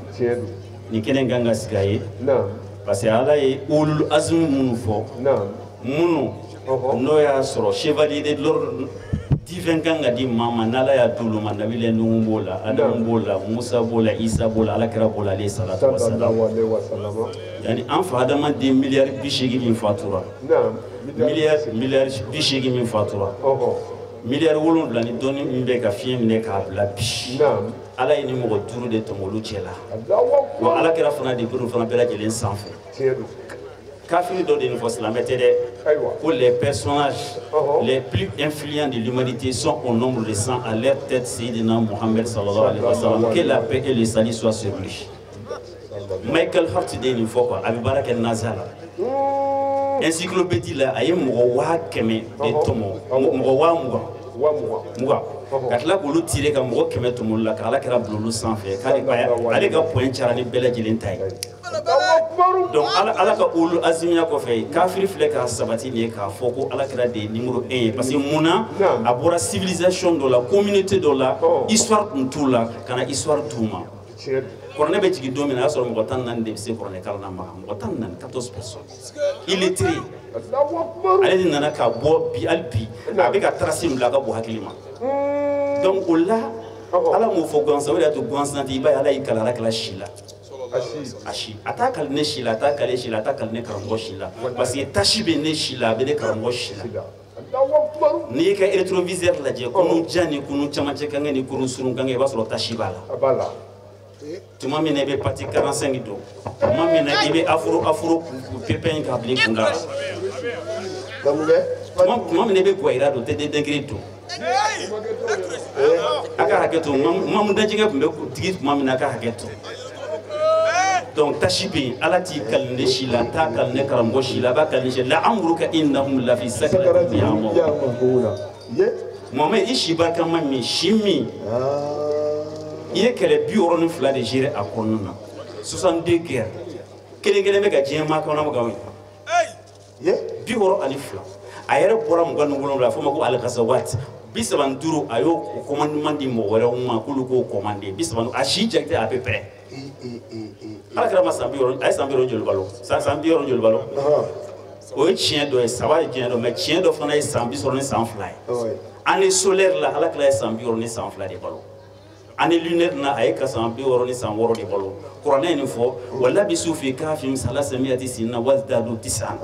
nin kɛnɛ in kan ka sigi a ye, parce que ala ye ulul azmi minnu fɔ, minnu n'o y'a sɔrɔ chevalier de l'ordre divin kan ka di maa ma, n'ala y'a d'olu ma, Nabila Nuhu b'o la, Adamu b'o la, Musa b'o la, Isa b'o la, ala kira b'o la alayhi salatu wa salam. Yani an fa adamaden miliyari 80 min fatura, miliyari 80 min fatura, miliyari 7 ni dɔɔni min bɛ ka fiɲɛ minɛ k'a bila bi, ala ye ni mɔgɔ 5 de tɔmɔ olu cɛ la. Wa ala kira fana de bolo fana bɛɛ lajɛlen sanfɛ. Kafiri dɔ de nin fɔ, silamɛ tɛ dɛ, ko les personnages les plus influents de l'humanité sont au nombre de 100, à leur tête Sayyidina Mohammed sallallahu alayhi wa sallam, que la paix et le salut soient sur lui. Michael Hart de nin fɔ quoi, a bɛ baara kɛ NASA la. Encyclopédie la, a ye mɔgɔ 100 000 de tɔmɔ, mɔgɔ 20 000 20 ka tila k'olu tirer ka mɔgɔ 100 tɔmɔ la ka ala kira bila olu sanfɛ k'ale ale ka point cayara ni bɛɛ lajɛlen ta ye. Donc ala ka olu azimiya kɔfɛ kafiri filɛ k'a sabati nin ye k'a fɔ ko ala kira de ye numéro 1 ye parce que mun na a bɔra civilisation dɔ la communauté dɔ la histoire tun t'u la ka na histoire d'u ma. Kuranɛ bɛ jigin don min na a y'a sɔrɔ mɔgɔ 14 de bɛ se kuranɛ kalan na Maka, mɔgɔ 14, 14 personnes illettrés. Ale de nana ka bɔ bi hali bi a bɛ ka trace min bila a ka bon hakili ma. Donc o la ala m'o fɔ gansan, o de y'a to gansan tɛ i b'a ye ala y'i kalan ala kɛla si la. A si a t'a kali ne si la, a t'a kali si la, a t'a kali ne karamɔgɔ si la parce que tâche bɛ ne si la, a bɛ ne karamɔgɔ si la. N'i y'i ka rétroviseur lajɛ kunu jan ni kunu camancɛ kange ni kunu surun kange i b'a sɔrɔ tâche b'a la. Tuma min na i bɛ pati 45 don, tuma min na i bɛ afro pépin k'a bila i kun da la, tuma min na i bɛ guwayira don tɛ denkiri don. A ka hakɛ to, mamu dajigɛ tun bɛ digi tuma min na a ka hakɛ to. Donc tâche bɛ yen, ala t'i kali ne si la, t'a kali ne karamɔgɔ si la, a b'a kali ne si la. La'amruka innahum lafi sakratihim ya'mahun. Mohamed i si barikama min si min i ye kɛlɛ 62 de gérer a kɔnɔna na, 62 guerres kelen kelen bɛ ka diɲɛ maa kɔnɔ kan ye 62. A yɛrɛ bɔra 27 a fɔ ma ko al-Ghazawat 35 a y'o commandement di mɔgɔ wɛrɛw ma k'olu k'o commander 35 a si jate à peu près. Ala kɛra ma san 60, a ye san 60 joli balo, san 60 joli balo. O ye tiɲɛ dɔ ye, saba ye tiɲɛ dɔ, mais tiɲɛ dɔ fana ye san 60 ni san 2 ye. Année solaire la ala kɛra ye san 60 ni san 2 de balo. Année lunaire na a ye ka san 60 ni san 6 de balo. Kuranɛ ye nin fɔ walabisu fi kahfihim salasamiati sinina wazdadu tisan.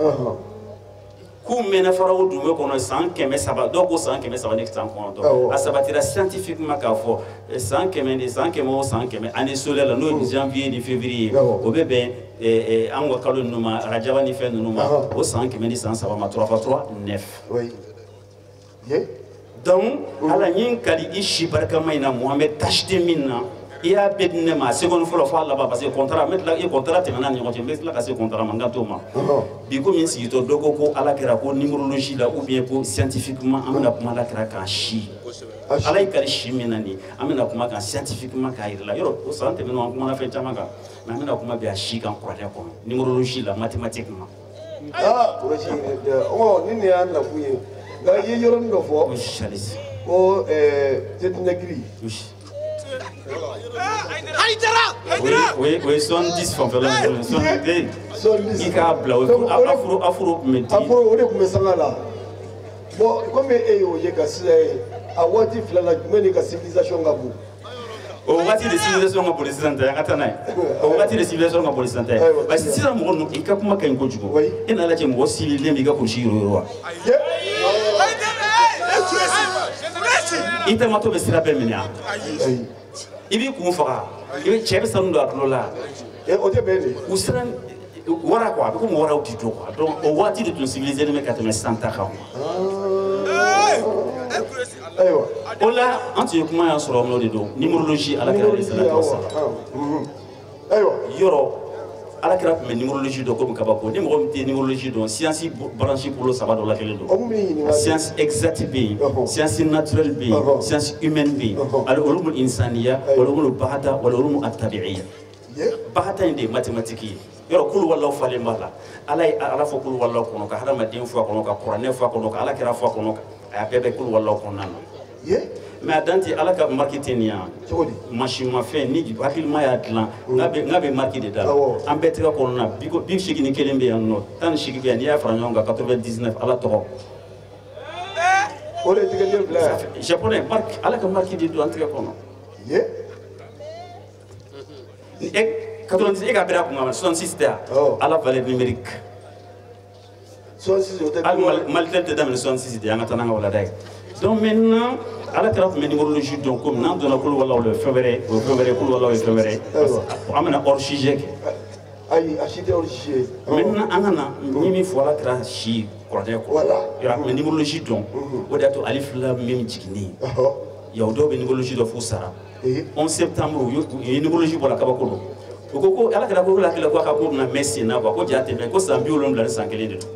K'u mɛnna farawo dunbe kɔnɔ san 300, dɔw ko san 300 ni san 9. A sabatira scientifiquement k'a fɔ san 100 de san 100 o san 100 année solaire la n'o ye janvier ni février o bɛ bɛn an ka kalo ninnu ma arajaba ni fɛn ninnu ma o san 100 ni san 3 ma 3 x 3 9. Donc ala n ye n kali i si barikama in na Mohamed tâche tɛ min na i y'a bɛɛ di ne ma a seconde fɔlɔ f'a laban parce que contrat n bɛ tila i contrat tɛmɛna ni ɲɔgɔn cɛ n bɛ tila ka se contrat ma n ka t'o ma. Bi komi n sigitɔ dɔ ko ko ala kɛra ko numérologie la ou bien ko scientifiquement an bɛna kuma ala kɛra kan si. Ala y'i kali si min na nin an bɛna kuma kan scientifiquement k'a yir'i la yɔrɔ o san tɛmɛnen an kumana fɛn caman kan mais an bɛna kuma bi a si kan kuranɛ kɔnɔ numérologie la mathématiquement. Ah Kɔlɔsi ɔ ni nin y'a nakun ye nka i ye yɔrɔnin dɔ fɔ ko tɛtinɛgiri. O ye 70 fanfɛla ye 70 i k'a bila o afro tun bɛ di. Afro o de tun bɛ sanga la bon komi e y'o ye ka sisan ye a waati fila la jumɛn de ka civilisation ka bon. O waati de civilisation ka bon ni sisan ta ye, an ka taa n'a ye. O waati de civilisation ka bon ni sisan ta ye parce que sisan mɔgɔ ninnu i ka kuma ka ɲi kojugu e n'a lajɛ mɔgɔ civililen b'i ka kulusi yɔrɔ wa. I taamatɔ bɛ sira bɛɛ minɛ wa. I b'i kun faga i bɛ cɛ bɛ sanu don a tulo la. O tɛ bɛn de. U siran wara quoi a bɛ komi waraw ti don quoi donc o waati de tun civilisé bɛ ka tɛmɛ sisan ta kan quoi. Ayiwa. O la an tun ye kuma y'an sɔrɔ n'o de don numérologie ala kɛra de salatu wa salam. Ayiwa. Yɔrɔ ala kɛra tun bɛ numérologie dɔn komi kabako ni mɔgɔ min tɛ numérologie dɔn science branche bolo saba dɔ la kelen don. Science exacte bɛ yen, science naturelle bɛ yen, science humaine bɛ yen. Al-ulum al-insaniya, wal-ulum al-bahata, wal-ulum at-tabi'iyya. Bahata in de ye mathématique ye. Yɔrɔ kulu walaw falen b'a la. Ala ye ala fɔ kulu walaw kɔnɔ ka hadamaden fɔ a kɔnɔ ka kuranɛ fɔ a kɔnɔ ka ala kɛra fɔ a kɔnɔ a y'a bɛɛ bɛ kulu walaw kɔnɔna na. Mais a dan tɛ ala ka marque tɛ nin yan. Mansinmafɛn ni hakilima y'a dilan n'a bɛ marque de da la. An bɛɛ tɛgɛ kɔnɔna na 81 bɛ yan nɔ 18 bɛ yan n'i y'a fara ɲɔgɔn kan 99 ala tɔgɔ. O de ye tigɛden fila ye. Japonais marque ala ka marque de don an tɛgɛ kɔnɔ. E 90 e ka bɛrɛ a kun kan 66 tɛ yan. Ala valeur numérique. 66 o tɛ. Hali Malitel tɛ daminɛ 66 de an ka taa n'an ka walanda ye. Donc maintenant, ala kɛra tun bɛ numérologie dɔn komi n'an donna kulu walaw la fɛn wɛrɛ o ye fɛn wɛrɛ kulu walaw ye fɛn wɛrɛ an bɛna hors sujet kɛ. Ayi a si tɛ hors sujet. Maintenant an ka na ni min fɔ ala kɛra si kuranɛ kɔ. Yɔrɔ a tun bɛ numérologie dɔn o de y'a to alif lam mim jiginnen. Yahudiw bɛ numérologie dɔn f'u sara. 11 septembre u ye numérologie bɔra kabako don. U ko ko ala kɛra ko hakili ko a ka ko bɛna mɛn sen na quoi ko ja tɛ mɛn ko san 71 de don.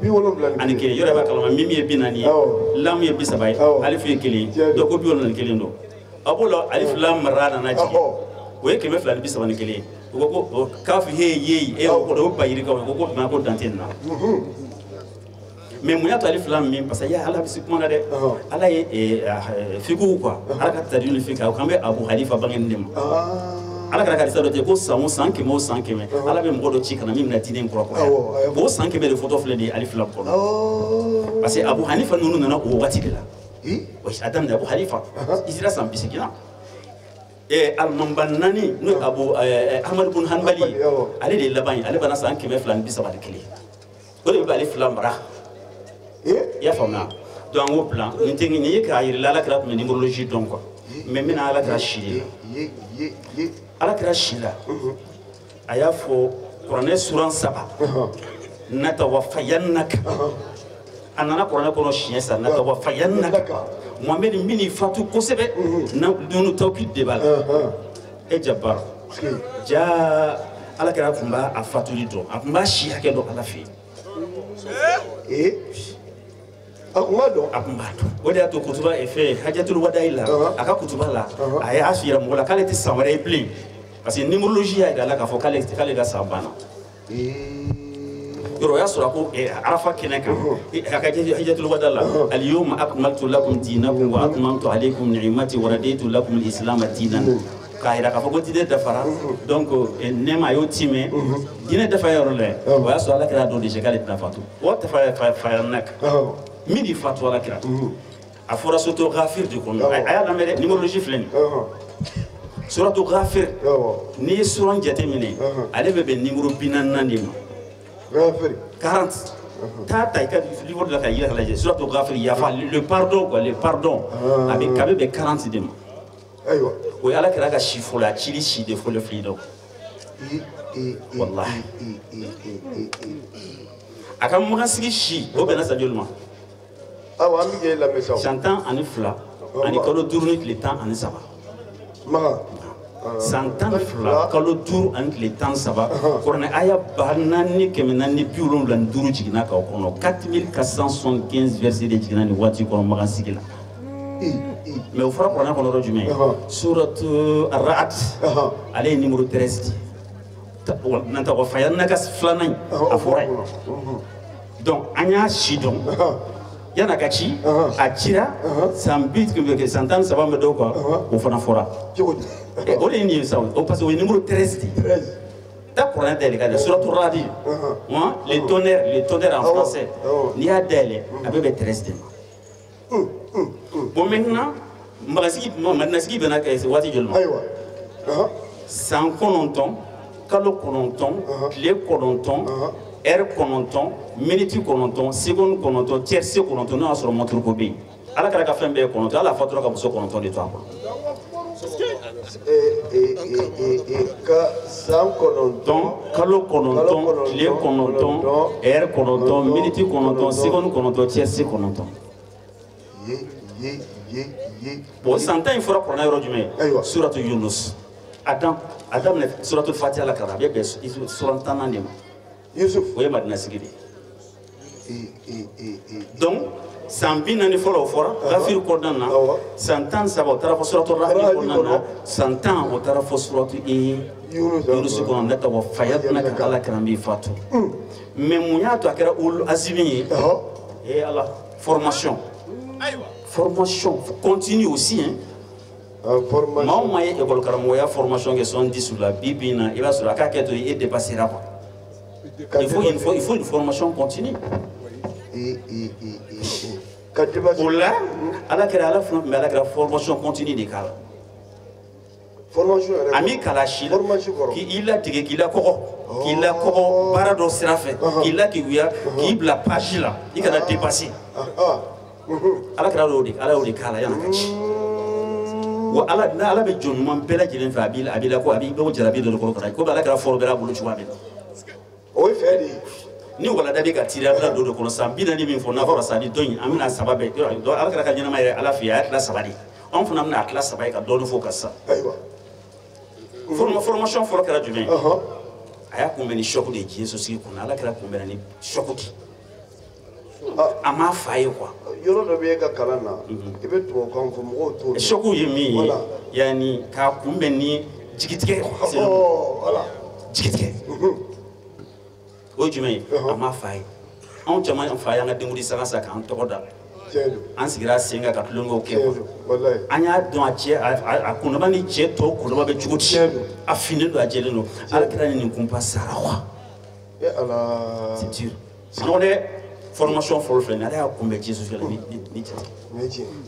71. Yɔrɔ b'a kalama min ye 40 ye, lamu ye 30 ye, alifu ye 1 ye, donc ko 71 don. A b'o la alif lam ra nana jigin, o ye 231 ye. U ko ko kafu he ye e o kɔrɔ o ba yirikaw ye, ko ko dan tɛ nin na. Mais mun y'a to alif lam mim, parce que ya Ala bɛ se kuma na dɛ. Ala ye fikihu quoi, Ala ka tadini fikihu, a kan bɛ Abu Hanifa bangeni de ma. Ala kɛra karisa dɔ ten ko san o san 100 o san 100 Ala bɛ mɔgɔ dɔ ci ka na min bɛna diinɛ in kurakuraya. O san 100 de fɔtɔ filɛ nin ye alif lam kɔnɔ. Parce que Abu Hanifa ninnu nana o waati de la. A daminɛ Abu Hanifa i sera san 80 la. Alimamiba naani n'o ye Abu Ahmadu bun Hanbali, ale de ye laban ye, ale banna san 231. O de bɛ alif lam ra. I y'a faamuya? Donc an k'o bila nin tɛ nin ye k'a yir'i la Ala kɛra tun bɛ numérologie dɔn quoi. Mais n bɛna Ala kɛra si de la. Ala kɛra si la, a y'a fɔ kuranɛ suran 3 natawafayannaka. A nana kuranɛ kɔnɔ siɲɛ 3 natawafayannaka. Mohamed n bɛn'i fatu kosɛbɛ, nunu tawkid de b'a la. E Jabbar jaa Ala kɛra tun b'a a fatuli dɔn, a tun b'a si hakɛ dɔn Ala fɛ yen. A tun b'a dɔn. O de y'a to kutuba fɛn Hajatul Wadayi la, a ka kutuba la, a y'a yira mɔgɔ la k'ale tɛ san wɛrɛ ye bilen. Parce que numérologie y'a yira a la k'a fɔ k'ale ka san banna. Yɔrɔ o y'a sɔrɔ a ko Arafa kɛnɛ kan, a ka Hajatul Wada la, al-yawma akmaltu lakum dinakum wa atmamtu alaykum ni'mati wa raditu lakum al-islama dinan. K'a yira k'a fɔ ko diinɛ dafara, donc nɛɛma a y'o timɛ, diinɛ dafa yɔrɔ la, o y'a sɔrɔ Ala kɛra dɔn déjà k'ale tɛna fatu. O tafayannak min de fatu Ala kɛra. A fɔra suratu Ghafir de kɔnɔ, a y'a lamɛn dɛ, numérologie filɛ nin ye. Suratu Ghafir, n'i ye suran jateminɛ, ale bɛ bɛn numéro 44 de ma. 40. Taa ta i ka livre dɔ la ka yira ka lajɛ, suratu Ghafir yafa, le pardon quoi, le pardon, a bɛ bɛn 40 de ma. O ye Ala kɛra ka si fɔlɔ, a cili si de fɔlɔ fili dɔn. Walahi. A ka magasigi si, o bɛnna san joli ma? Awɔ, an bɛ k'e lamɛn sa. San 12 ani kalo 5 ni tile 13. Makan. San 12 kalo 5 ani tile 13, kuranɛ aya 4475 jiginna k'aw kɔnɔ. 4475 versets de jiginna nin waati kɔnɔ magasigi la. Mais o fɔra kuranɛ kɔnɔ yɔrɔ jumɛn? Suratu Ar-Ra'd, ale ye numéro 13 de ye. Natawafayannaka filanan in, a fɔra yen. Donc an y'a si dɔn. Yan'a ka ci, a cira san 13 bɛ dɔw kan, o fana fɔra. O de ye nin ye sa, parce que o ye numéro 13 de ye. Ta kuranɛ dayɛlɛ ka lajɛ, suratu Ra'd, le tonnerre en français, n'i y'a dayɛlɛ a bɛ bɛn 13 de ma. Bon maintenant, Madinasigi bɛnna kɛ waati joli ma? San 9, kalo 9, tile 9, heure 9, minute 9, seconde 9, tiercé 9, n'o y'a sɔrɔ montre ko bɛ yen. Ala kɛra ka fɛn bɛɛ ye 9, ala fatura ka muso 9 de to a bolo. Ka san 9, kalo 9, tile 9, heure 9, minute 9, seconde 9, tiercé 9. Bon, san 10 in fɔra kuranɛ yɔrɔ jumɛn? Suratu Yunus. A daminɛ suratu Fatiha la ka na, a bɛ bɛn suran 10nan de ma. O ye Madinasigi de ye. Donc san 40 fɔlɔ o fɔra Ghafir kɔnɔna na, san 13 o taara fɔ suratu Rahmi kɔnɔna na, san 10 o taara fɔ suratu Yunus kɔnɔ, natawafayannaka Ala kɛra n b'i fatu. Mais mun y'a to a kɛra ulul azimi ye? Eh Ala, formation. Formation continue aussi, hein. Maa o maa ye école karamɔgɔya formation kɛ 70 la, bi bi in na i b'a sɔrɔ a k'a kɛ to e dépassera quoi. Il faut une formation continue. O la Ala kɛra Ala fana tun bɛ Ala kɛra formation continue de k'a la. A m'i kalan si la, k'i latigɛ, k'i lakɔgɔ baara dɔ sira fɛ, k'i lakeguya, k'i bila page la, i kana dépasser. Ala kɛra y'o de, Ala y'o de k'a la yan'a ka ci. Wa Ala n'Ala bɛ jɔn ɲuman bɛɛ lajɛlen fɛ, a b'i la ko a b'i bɔ jarabi dɔ de kɔrɔ ka na komi Ala kɛra fɔlɔ bɛɛ bolo cogoya min na. O ye fɛn de ye. Ni walada bɛ ka tirer a bɛna don o de kɔnɔ san 40 min fɔ n'a fɔra sa ni dɔ in an bɛna 3 bɛɛ yɔrɔ Ala kɛra ka ɲɛnama yɛrɛ Ala fɛ yen a y'a tila 3 de ye. Anw fana bɛna a tila 3 ye ka dɔɔnin fɔ o kan sisan. Ayiwa. Formation fɔlɔ kɛra jumɛn ye? A y'a kunbɛn ni choc de ye diɲɛ sosigi kɔnɔ. Ala kɛra kunbɛn ni choc de ye. A m'a fa ye quoi. Yɔrɔ dɔ bɛ e ka kalan na, i bɛ tubabukan fɔ mɔgɔw t'o dɔn. Choc ye min ye, yanni k'a kunbɛn ni jigitigɛ. Voilà. Jigitigɛ. O ye jumɛn ye? A m'a fa ye. Anw caman fa y'an ka denkundi saga san k'an tɔgɔ da. An sigira sen kan ka tulonkɛw kɛ quoi. An y'a dɔn a cɛ a kundama ni cɛ tɔw kundama bɛ cogo di. A finnen don, a jɛlen don. Ala kɛra ni nin kunpa sara quoi. C'est dur. Sinon dɛ, formation fɔlɔ filɛ nin ye, ala y'a kunbɛn Jésus la ni jate.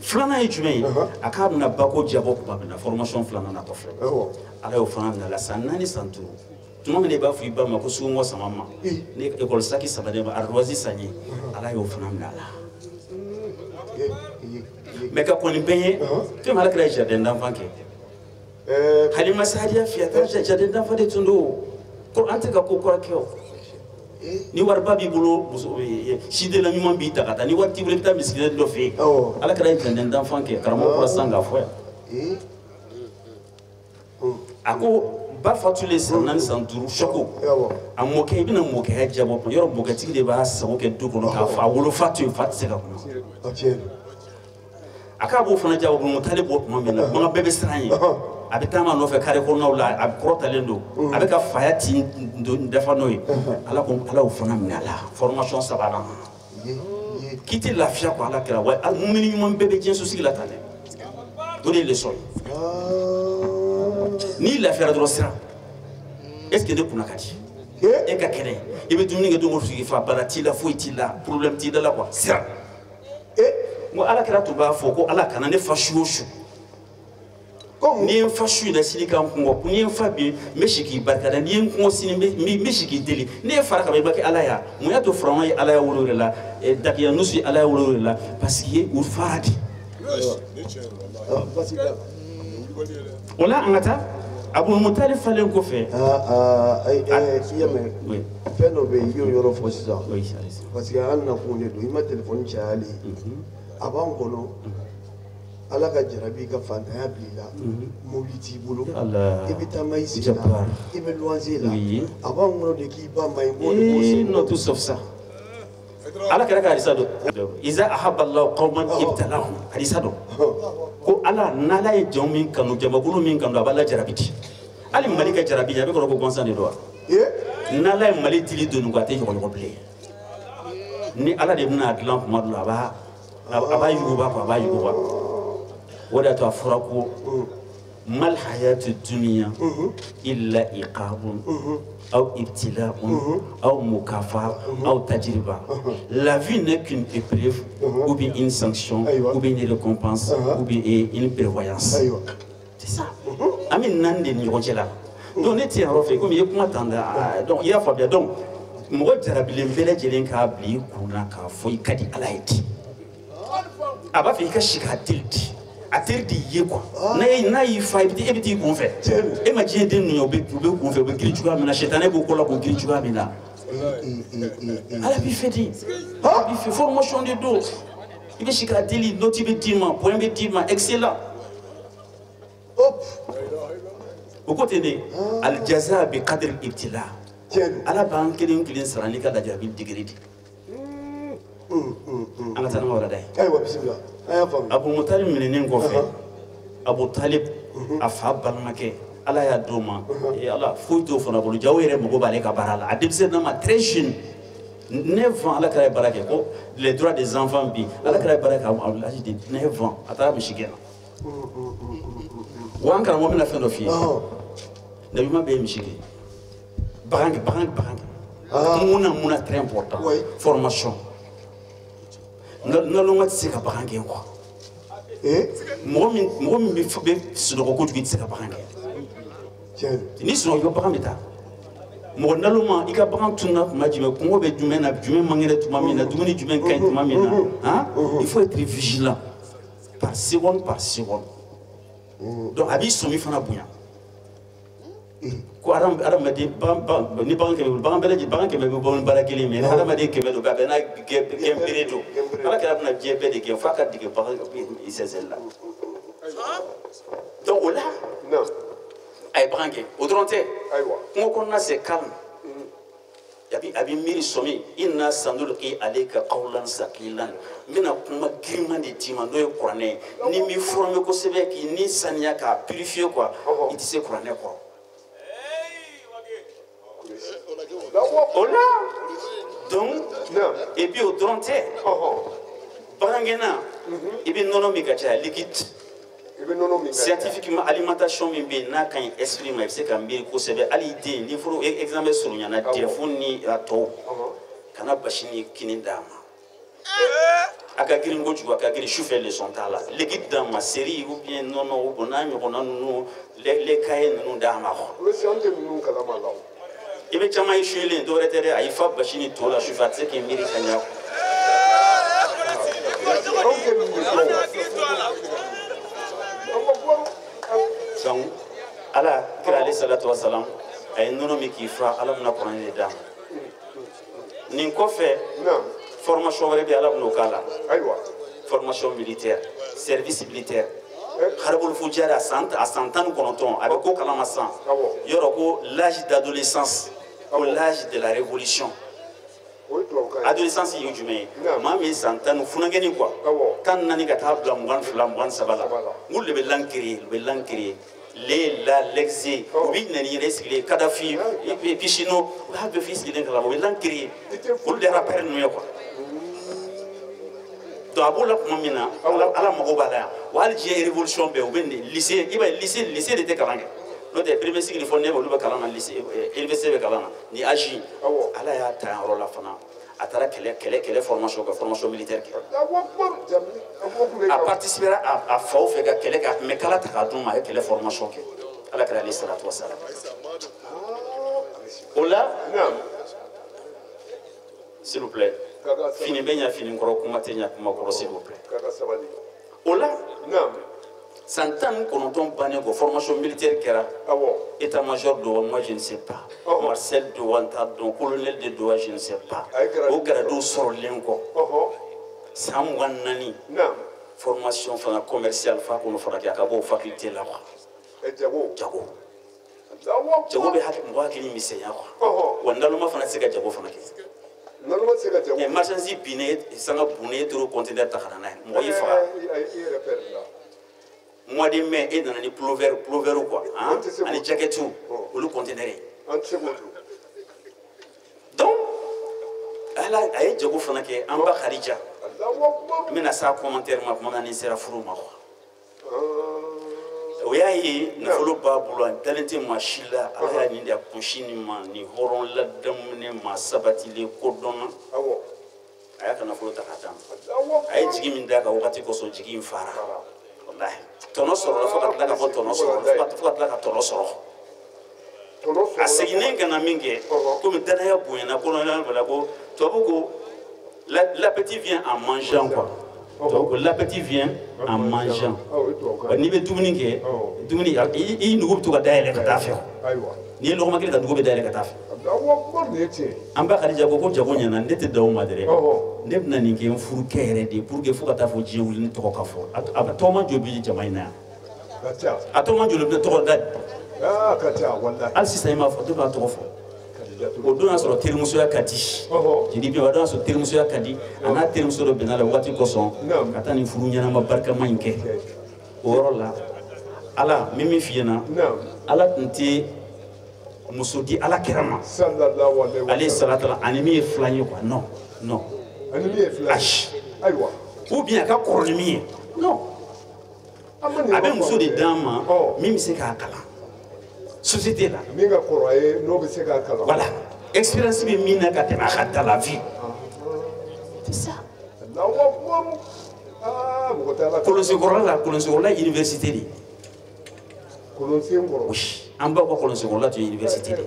Filanan ye jumɛn ye? A k'a bɛna bako jabɔ tuma min na, formation filanan natɔ filɛ. Ala y'o fana minɛ la san 4 san 5. Tuma min na i b'a fɔ i ba ma ko sugungɔ sama ma, ni école saki saba de ma, ardoise san ye, ala y'o fana minɛ a la. Mais ka kɔni bɛɛ ye, fɛn min ala kɛra jardin d'enfant kɛ. Halima Sadiya fɛ, a taara jardin d'enfant de tun don. Ko an tɛ ka ko kura kɛ o. Ni wariba b'i bolo, muso sidela ɲuman b'i ta ka taa. Ni wari t'i bolo, i bɛ taa misikina dɔ fɛ yen. Ala kɛra jardin d'enfant kɛ, karamɔgɔ kura sisan k'a fɔ yan. A ko ba fatulen san 4 san 5 choc. A mɔkɛ, i bɛna mɔkɛya jabɔ yɔrɔ mɔkɛtigi de b'a sago kɛ du kɔnɔ k'a fa wolofa to yen, fa tɛ se ka kuma. A k'a b'o fana jabɔ Mutali bɔ tuma min na, bagan bɛɛ bɛ siran yen. A bɛ taama nɔfɛ kare kɔnɔnaw la, a kɔrɔtalen don, a bɛ ka faya tin dafa n'o ye. Ala ko ala y'o fana minɛ a la, formation sabanan. K'i tɛ lafiya ko ala kɛra wa mumini ɲuman bɛɛ bɛ diɲɛ sosigi la tan dɛ. O de ye leçon ye. N'i lafiyara dɔrɔn siran. Est-ce que ne kunna ka di? E ka kɛnɛ, i bɛ dumuni kɛ don o sigi fa, bana t'i la, foyi t'i la, problème t'i da la quoi, siran. N ko ala kɛra tun b'a fɔ ko ala kana ne fa su o su. N'i ye n fa su in na sini k'an kɔngɔ, n'i ye n fa bi n bɛ si k'i barikada, n'i ye n kɔngɔ sini n bɛ si k'i deli. Ne ye fara ka ban i b'a kɛ ala ya. Mun y'a to Firawuna ye ala ya wolo de la, Dakiyanusi ye ala ya wolo de la, parce que u fara de. O la an ka taa Abu Mutali falen kɔfɛ. I y'a mɛn, fɛn dɔ bɛ yen i y'o yɔrɔ fɔ sisan. Parce que an nakun de don, i ma téléphone cayalen a b'an kɔnɔ. Ala ka jarabi ka fantanya bila i la, mobili t'i bolo, i bɛ taama i sen na, i bɛ luwanse la, a b'an kɔnɔ de k'i ba ma ɲi k'o de b'o sen. Non, tout sauf ça. Ala kɛra ka hadisa dɔn. Iza ahabba Allahu qawman ibtalahum. Hadisa dɔn. Ko ala n'ala ye jɔn min kanu, jamakulu min kanu, a b'a la jarabi di. Hali Mali ka jarabi, a bɛ kɔrɔ ko gansan de don wa? N'ala ye Mali dili don nin kɔ, a tɛ ɲɔgɔɲɔgɔ bilen. Ni ala de bɛna a dilan tuma dɔ la, a b'a yuguba quoi, a b'a yuguba. O de y'a to a fɔra ko mal hayatu dunya illa iqabun aw ibtila'un aw mukafa aw tajriba. La vie n'est qu'une épreuve ou bien une sanction ou bien une récompense ou bien une prévoyance. C'est ça. An bɛ naani de ni ɲɔgɔn cɛ la. Donc ne tɛ yan yɔrɔ fɛ komi i ye kuma tan da, donc i y'a faamuya. Donc mɔgɔ jarabilen bɛɛ lajɛlen k'a bila i kun na k'a fɔ i ka di ala ye ten. A b'a fɛ i ka si k'a deli di. A teri de ye quoi. N'a y'i fa, e bɛ t'i kun fɛ. E ma diɲɛ den ninnu ye, u bɛ kun fɛ, u bɛ girin cogoya min na, sitanɛ b'u kɔ la k'u girin cogoya min na. Ala b'i fɛ de. Ala b'i fɛ, formation de don. I bɛ si k'a deli, note bɛ d'i ma, point bɛ d'i ma, excellent. O ko ten de, aljaza bi qadri ibtila. Ala b'an kelen kelen sara n'i ka lajarabi degré de. An ka taa n'an ka walanda ye. Ayiwa, bisimila. Abu Mutali minɛnen kɔfɛ, Abu Talib a fa balimakɛ, ala y'a d'o ma, ala foyi t'o fana bolo, jaw yɛrɛ mago b'ale ka baara la. A denmisɛnnin ma très jeune, 9 ans, ala kɛra ye baara kɛ ko les droits des enfants bi, ala kɛra ye baara kɛ à l'âge de 9 ans, a taara misi gɛn na. Wa an karamɔgɔ bɛna fɛn dɔ f'i ye. Nabiɲuman bɛɛ ye misi gɛn. Bagan kɛ, bagan bagan kɛ. Mun na très important. Formation. Nalonma tɛ se ka bagan gɛn quoi. Mɔgɔ min bɛ sunɔgɔ kojugu, i tɛ se ka bagan gɛn. Ni sunɔgɔ, i ka bagan bɛ taa. Mɔgɔ nalonma, i ka bagan tununa tuma jumɛn, kɔngɔ bɛ jumɛn na, jumɛn man kɛnɛ tuma min na, dumuni jumɛn ka ɲi tuma min na, han, il faut être vigilant par seconde par seconde. Donc a b'i sɔmi fana bonya. Ko hadamaden ni bagan kɛmɛ bagan bɛɛ lajɛlen bagan kɛmɛ bɛ bɔ ni baara kelen mais ni hadamaden kɛmɛ don a bɛɛ n'a gɛn bere don. Ala kɛra bɛna diɲɛ bɛɛ de gɛn f'a ka dege bagan sɛnsɛn la. Donc o la a ye bagan gɛn, o dɔrɔn tɛ, kungo kɔnɔna c'est calme. A bɛ miiri sɔmi inna sanulqi alayka qawlan saqilan n bɛna kuma girinman de d'i ma n'o ye kuranɛ ye ni m'i formé kosɛbɛ k'i ni saniya k'a purifier quoi i tɛ se kuranɛ kɔrɔ. O la donc et puis o dɔrɔn tɛ bagangɛnna i bɛ nɔnɔ min ka caya liquide. Scientifiquement alimentation min bɛ yen n'a ka ɲi esprit ma i bɛ se ka miiri kosɛbɛ hali i den ni furu examen surunyana DEF ni a tɔw kana basi ni kini d'a ma a ka girin kojugu a ka girin sufɛ leçon t'a la liquide d'a ma seri ou bien nɔnɔ ou bon n'a ɲɔgɔnna ninnu lait caillé ninnu d'a ma quoi. I bɛ caman ye suyelen dɔwɛrɛ tɛ dɛ a y'i fa basi ni to la sufɛ a tɛ se k'i miiri ka ɲɛ. Donc ala kira alayhi salatu wa salam a ye nɔnɔ min k'i fa ala bɛna kuranɛ de d'a ma nin kɔfɛ formation wɛrɛ bɛ ala bɛn'o k'a la formation militaire service militaire haribol fujara a san 19 a bɛ ko kalama san yɔrɔ ko l'âge d'adolescence ko l'âge de la révolution. Adolescence ye jumɛn ye maa min ye san 10 funankɛnin quoi 14 ka taa bila 22 23 la n'olu de bɛ langue créer u bɛ langue créer les la l'exé u b'i nɛni yɛrɛ sigilen Kadafi Pichino u b'a bɛɛ f'i sigilen kalama u bɛ langue créer olu de rappeur ninnu ye quoi. Donc a b'o la tuma min na ala mago b'a la yan wa hali diɲɛ révolution bɛɛ u bɛ lycée i b'a ye lycée de tɛ kalan kɛ. N'o tɛ premier cycle fɔ ne olu bɛ kalan na lycée université bɛ kalan na ni âge ala y'a ta yan yɔrɔ la fana a taara kɛlɛ formation kɛ formation militaire kɛ a participera a faw fɛ ka kɛlɛ kɛ a tun bɛ kala ta k'a d'u ma a ye kɛlɛ formation kɛ ala kɛra ale salatu wa salam o la s'il vous plaît fini bɛ ɲa fini kɔrɔ kuma tɛ ɲa kuma kɔrɔ s'il vous plaît o la san 19 bannen kɔ formation militaire kɛra état-major don wa moi je ne sais pas Marcel don wa n t'a dɔn colonel de don wa je ne sais pas o grade sɔrɔlen kɔ san 24 formation fana commerciale fa k'o fana kɛ a ka bɔ o faculté la quoi jago jago bɛ mɔgɔ hakili misɛnya quoi wa naloma fana tɛ se ka jago fana kɛ. Marchandise binnen sanga bunnen e tor'o conteneur ta ka na n'a ye mɔgɔ y'i faga. Mois de mai e nana ni pullover quoi hein ani jacket olu conteneur ye. Donc ala a ye jago fana kɛ an ba Khadija n bɛna s'a commentaire ma tuma min na ni n sera furu ma quoi. O y'a ye nafolo b'a bolo a dalen tɛ maa si la ala y'a nin de a kunsi nin ma nin hɔrɔn ladamunen maa sabatilen kodɔnna a y'a ka nafolo ta k'a d'a ma a ye jigi min d'a kan wagati kosɔn jigi in fara. Tɔnɔ sɔrɔla fo ka tila ka bɔ tɔnɔ sɔrɔ fo ka tila ka tɔnɔ sɔrɔ a seginnen ka na min kɛ komi danaya bonyana kɔnɔna ko tubabu ko l'appétit vient en mangeant quoi tubabu ko l'appétit vient en mangeant n'i bɛ dumuni kɛ dumuni i nugu bɛ to ka dayɛlɛ ka taa fɛ n'i ye lɔgɔma kelen ta nugu bɛ dayɛlɛ ka taa fɛ an ba Khadija ko jago ɲɛna ne tɛ dan o ma dɛ ne bɛna nin kɛ n furukɛ yɛrɛ de pour que fo ka taa fɔ diɲɛ wuli ne tɔgɔ ka fɔ a tɔgɔma joli bɛ jama in na yan a tɔgɔma joli bɛ tɔgɔ da hali sisan i m'a fɔ ne b'a tɔgɔ fɔ o don y'a sɔrɔ terimusoya ka di jeli bi o don y'a sɔrɔ terimusoya ka di a n'a terimuso dɔ bɛnna la waati kosɔn ka taa nin furu ɲɛnama barikama in kɛ o yɔrɔ la ala min min f'i ɲɛna ala tun tɛ muso di ala kira ma ale salatu la ani min ye filan ye quoi non non ayi ou bien a ka kɔrɔ ni min ye non a bɛ muso de d'an ma min bɛ se k'a kalan société la min ka kɔrɔ a ye n'o bɛ se k'a kalan voilà expérience bɛ min na ka tɛmɛ a ka dans la vie c'est ça. Kolonsenkɔrɔla université de. Oui an b'aw ka kolonsenkɔrɔla tun ye université de